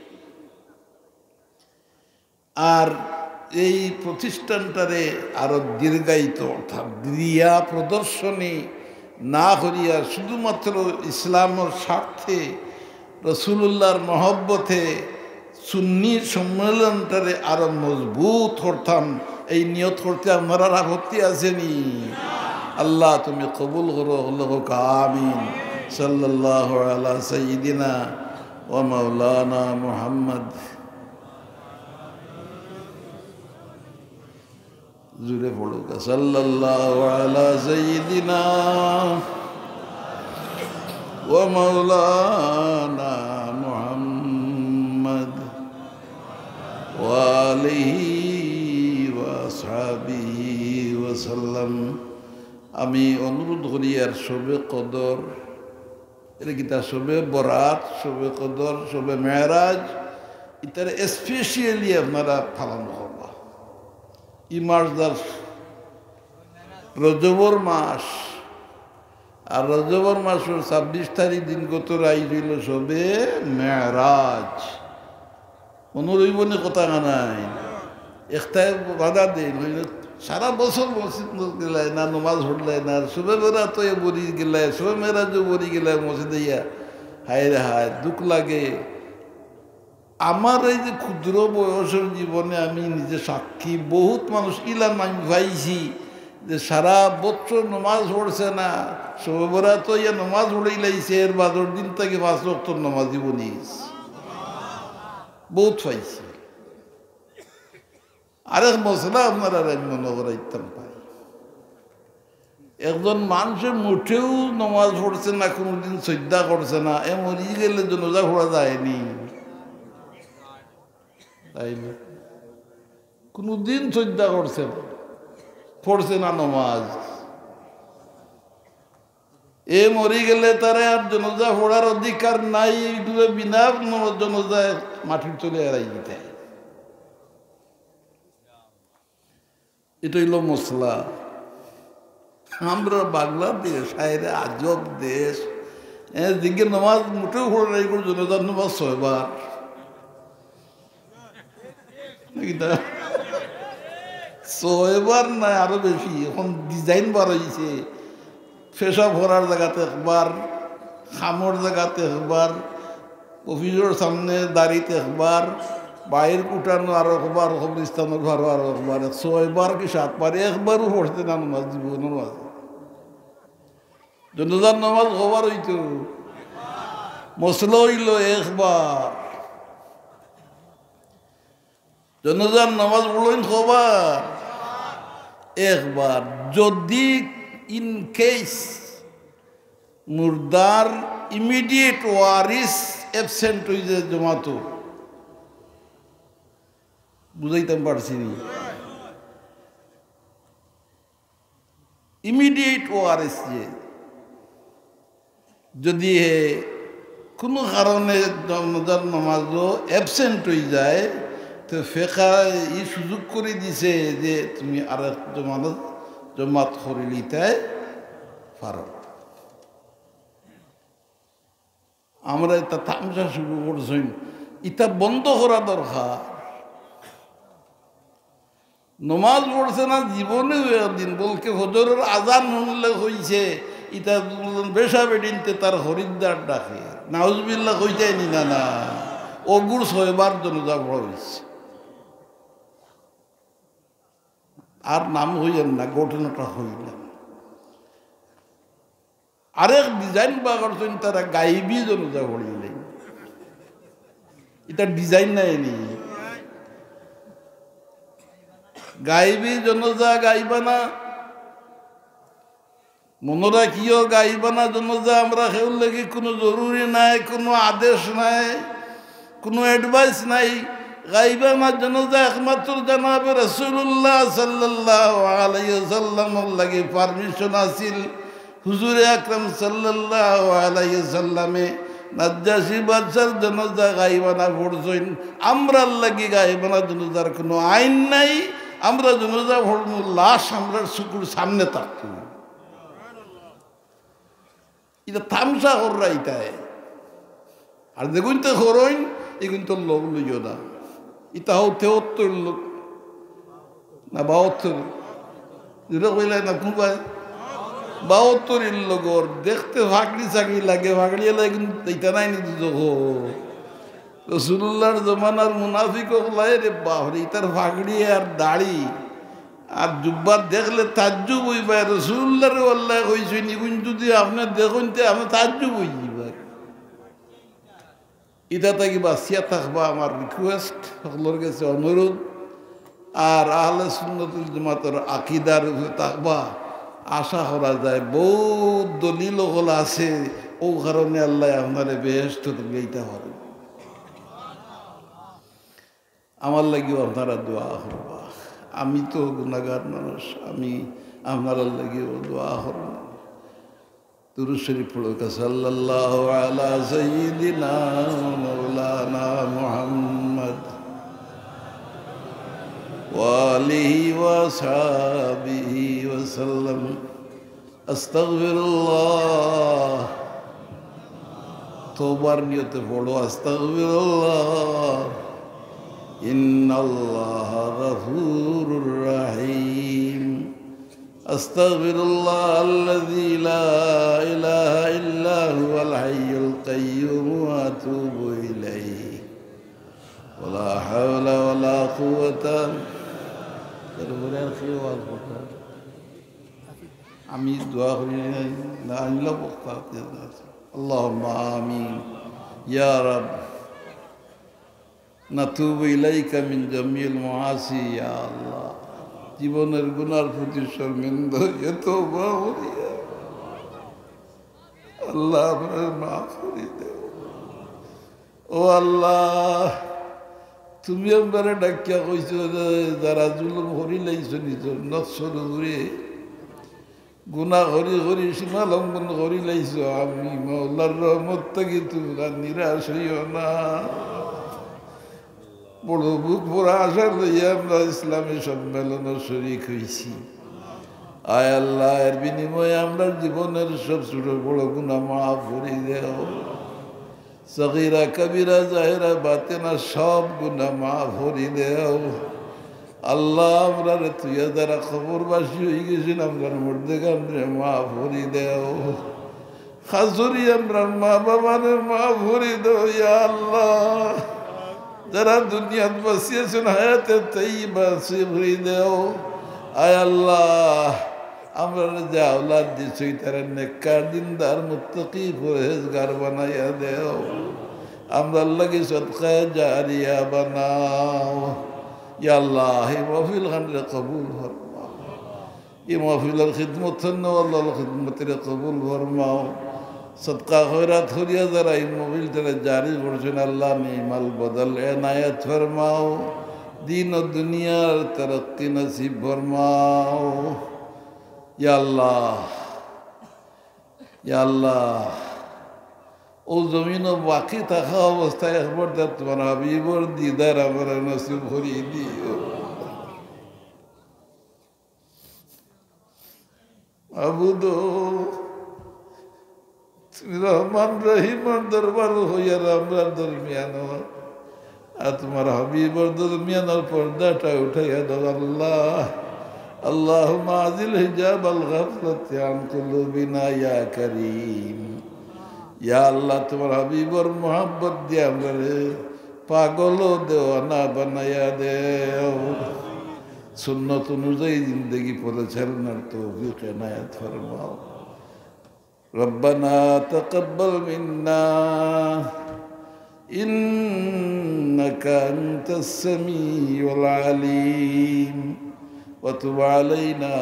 আর এই প্রতিষ্ঠানটারে আরো দীর্ঘায়িত, অর্থাৎ রিয়া প্রদর্শনী না করিয়া শুধুমাত্র ইসলামর স্বার্থে, রসুলুল্লাহর মহব্বতে সুন্নি সম্মেলনটারে আরো মজবুত করতাম, এই নিয়ত করতে আপনারার আপত্তি আছে নি? আল্লাহ তুমি কবুল করো, হকলে কউক্কা আমিন। সাল্লাল্লাহু আলা সাইয়্যিদিনা ওয়া মাওলানা মুহাম্মদ। জুরে পড়উক্কা, সাল্লাল্লাহু আলা সাইয়্যিদিনা ওয়া মাওলানা মুহাম্মদ। وآله وأصحابه وسلم। আমি অনুরোধ করি, আর শবে কদর, এরে কিতা, শবে বরাত, শবে কদর, শবে মেরাজ, ইতারে specially আপনারা পালন করবা। ই মাস যার রজবর মাস, আর রজবর মাসর ছাব্বিশ তারিখ দিনগত রাইত অইলো শবে মেরাজ। মনো রইবো নি কথা খানাই? একটায় বাধা দেয়, নইলে সারা বছর মসজিদ গেলায় না, নমাজ পড়লায় না, শবে বরাতো বরি গেলায়, শবে মেরাজো বরি গেলায় মসজিদে ইয়া। হায় রে হায়, দুখ লাগে। আমার এই যে ক্ষুদ্র বয়সর জীবনে আমি নিজে সাক্ষী, বহুত মানুষ ইলা আমি পাইছি যে সারা বছর নমাজ পড়ছে না, শবে বরাতো ইয়া নমাজ পড়িলাইছে, এর বাদর দিন থাকি পাঁচ ওয়াক্তর নমাজি বনিছে। বহুত পাইছি। আরেক মসলা আপনারারে আমি মনো করাইতাম পাই। একজন মানষে মোটেউ নমাজ পড়ছে না, কুনুদিন সইজদা করছে না, এ মরি গেলে জনাজা পড়া যায়নি? তাইলে কুনুদিন সইজদা করছে না, পড়ছে না নমাজ, এ মরি গেলে তারে আর জনাজা পড়ার অধিকার নাই। এইগুলো বিনা নমাজ জনাজায় মাটির তলে এড়াই দিতে। এটা অইলো মসলা। আমরা বাংলাদেশ, হায় রে আজব দেশ। এ, দিকে নমাজ মোটেউ পড়ে না, এগুলো জনাজার নমাজ ছয়বার। নাকি না? ছয়বার না, আরো বেশি। এখন design বার অইছে। পেশাব করার জাগাত একবার, কামর জাগাত একবার, অফিসর সামনে দাড়িত একবার, বাইর উঠানো আরো একবার, কবরস্থানর পারো আরো একবার, ছয়বার কি সাতবার, একবারও পড়ছে না নমাজ জীবনর মাঝে। জনাজার নমাজ কয়বার অইতো? মসলা অইলো একবার। জনাজার নামাজ পড়ইন কয়বার? একবার। যদি in case মুর্দার immediate ওয়ারিস absent অই যায় জমাতো, বুঝাইতাম পারছি নি? Immediate ওয়ারিস যে, যদি হে কুনু কারণে জনাজার নামাজো absent অই যায়, তো ফেকায় ই সুযোগ করি দিছে যে তুমি আরেক জমাত, জমাত করিলিতায় পারো। আমরা ইতা তামশা শুরু করছইন, ইতা বন্ধ করা দরকার। নমাজ পড়ছে না জীবনেও একদিন, বলকে ফজরর আজান হুনলে কইছে, ইতা বেশা বেডিনতে তার খরিদ্দার ডাকে। নাউজুবিল্লাহ কইতায় নি না, না। অগুর ছয়বার জনাজা পড়া অইছে। আর নাম কইয়েন না, ঘটনাটা কইলাম। আরেক design বার করছইন তারা, গাইবি জনাজা পড়িলে। ইতা design নায় নি? গাইবি জনাজা, গাইবানা। মনো রাখিও, গাইবানা জনাজা আমরা কেউর লাগি কুনু জরুরি নায়, কুনু আদেশ নায়। কুনু advice নাই। গাইবানা জনাজা একমাত্র জনাবে রাসূলুল্লাহ সাল্লাল্লাহু আলাইহি ওয়াসাল্লামর লাগি permission আছিল। হুজুরে আকরাম সাল্লাল্লাহু আলাইহি ওয়াসাল্লামে নাজ্জাশী বাদশার জনাজা গাইবানা পড়ছইন। আমরার লাগি গাইবানা জনাজার কুনু আইন নাই। আমরা জনাজা পড়মু, লাশ আমরার চকুর সামনে থাকতো। ইতা তামশা কররা ইতায়। আর যেগুইনতে করইন, এগুইনতর লগ লইও না। ইতা হউ তেহত্তর লোক, না বাহাত্তর। যেটা কইলাই না, কুনবায়? বাহাত্তর ইর লগর। দেখতে ফাগড়ি সাগড়ি লাগে, ফাগড়ি এলা এগুইন ইতা নায় নি দুজখো। রাসূলুল্লাহর জমানার মুনাফিক অকলায় রে বাফরে, ইতার ফাগড়ি আর দাড়ি আর জুব্বা দেখলে তাজ্জুব অইবায়। রাসূলুল্লাহরে আল্লায় কইছইন, "ইগুইন যুদি আপনে দেখইন, তে আপনে তাজ্জুব অইযিবা।" ইতা থাকি বাচিয়া থাকবা, আমার request, হকলর গেছে অনুরোধ। আর আহলে সুন্নাতুল জামাতর আকিদার উপরে থাকবা। আশা করা যায়, বউত দলিল অকল আছে, অউ কারণে আল্লায় আপনারে বেহেশতত লইতা পারইন। আমার লাগিও আপনারা দোয়া করবা। আমি তো গুনাহগার মানুষ, আমি আপনারার লাগিও দোয়া করমু। দুরূদ শরীফ পড়ুক্কা, সাল্লাল্লাহু আলা সাইয়্যিদিনা ওয়া মাওলানা মুহাম্মদ ওয়া আলিহি ওয়া সাহবিহি ওয়া সাল্লাম। আস্তাগফিরুল্লাহ। তওবার নিয়তে পড়ো, আস্তাগফিরুল্লাহ। ইন্নাল্লাহা গাফুরুর রাহিম। আস্তাগফিরুল্লাহ আল্লাযী লা ইলাহা ইল্লা হুয়াল হাইয়ুল কাইয়্যুম ওয়া আতুবু ইলাইহি। ওয়ালা হাওলা ওয়ালা কুওয়াতা। এরপরে আর কি ওয়াজ করতে হবে? আমি দোয়া করি নাই, না আনলে বক্তা আছে। আল্লাহুম্মা আমিন। ইয়া রাব, নাতুবু ইলাইকা মিন জামিল মাআসি, ইয়া আল্লাহ। জীবনের গুনার প্রতি শর্মিন্দা হইয়া তওবা করিয়া আল্লাহ, আপনারা মাফ করি দেও। ও আল্লাহ, তুমি আমরারে ডাকিয়া কইছো যে যারা জুলুম করি লাইছো নিজর নফসর উপরে, গুনাহ করি করি সীমা লঙ্ঘন করি লাইছো, আমি মাওলার রহমত থাকি তুমরা নিরাশ হইও না। বড় বুক ভরা আশা লইয়া আমরা ইসলামী সম্মেলনও শরিক হইছি। আয় আল্লাহ, এর বিনিময়ে আমরার জীবনের সব ছোট বড় গুনাহ মাফ করি দেও। সগীরা কবিরা জাহিরা বাতিনা সব গুনাহ মাফ করি দেও। আল্লাহ, আমরারে থুইয়া যারা কবরবাসী হই গেছইন, আমরার মুর্দেগানরে মাফ করি দেও। খাস করি আমরার মা বাবারে মাফ করি দেও, ইয়া আল্লাহ। যারা দুনিয়াত বাঁচি আছইন, হায়াতে তাইয়্যিবা নসিব করি দেও। আয় আল্লাহ, আমরারে যে আওলাদ দিছো, তারা নেককার, দিনদার, মুত্তাকি, পরহেজগার বানাইয়া দেও। আমরার লাগি সদকায়ে জারিয়া বানাও। ইয়া আল্লাহ, এই মাহফিল খানরে কবুল ফরমাও। এই মাহফিলর খিদমত করনেওয়ালার খিদমতরে কবুল ফরমাও। সদকা খয়রাত করিয়া যারা এই মাহফিলটারে জারি করছইন, আল্লাহ, নিমাল বদল এনায়েত ফরমাও। দিন ও দুনিয়ার তরক্কি নসিব ফরমাও। ইয়া আল্লাহ, ইয়া আল্লাহ, অউ জমিনো বাকি থাকা অবস্থায় একবার তে তুমার হাবিবর দিদার আমরারে নসিব করি দিও। মাবুদ, তুমি রহমান রহিমর দরবার হইয়ার আমরার দরমিয়ানো, আর তুমার হাবিবর দরমিয়ানর পর্দাটা উঠাইয়া দেও আল্লাহ। আল্লাহুম্মা আজিল হিজাবাল গাফলাতি আন কুলুবিনা ইয়া করিম। ইয়া আল্লাহ, তুমার হাবিবর মোহাব্বত দিয়া আমরারে পাগল ও দেওয়ানা বানাইয়া দেও। সুন্নত অনুযায়ী জিন্দেগি পরিচালনার তৌফিক এনায়েত ফরমাও। ربنا تقبل منا إنك أنت السميع العليم وتب علينا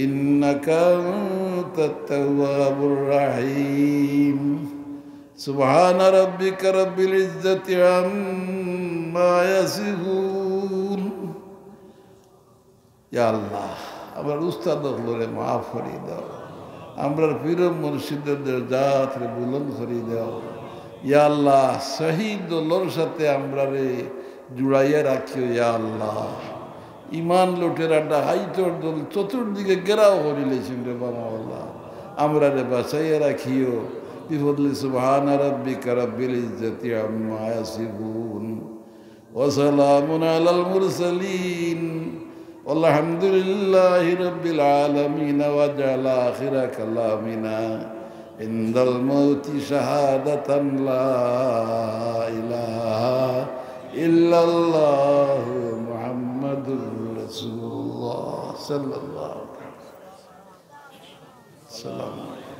إنك أنت التواب الرحيم. سبحان ربك رب العزة عما يصفون. ইয়া আল্লাহ, আমরার উস্তাদ অকলরে মাফ করি দেও, আমরার পীর মুর্শিদর দরজাতরে বুলন্দ করি দেও। ইয়া আল্লাহ, সহি দলর সাথে আমরারে জুড়াইয়া রাখিও, ইয়া আল্লাহ। ইমান লুটেরা ডাকাইতর দল চতুর্দিকে ঘেরাও করি লাইছইন রে বাবা আল্লাহ, আমরারে বাঁচাইয়া রাখিও। বিফদলি সুবহানা রাব্বিকা রাব্বিল ইজ্জাতি আম্মা ইয়াসিফুন। وسلام على المرسلين والحمد لله رب العالمين. واجعل آخر كلامنا عند الموت شهادة لا إله إلا الله محمد رسول الله صلى الله عليه وسلم. السلام عليكم.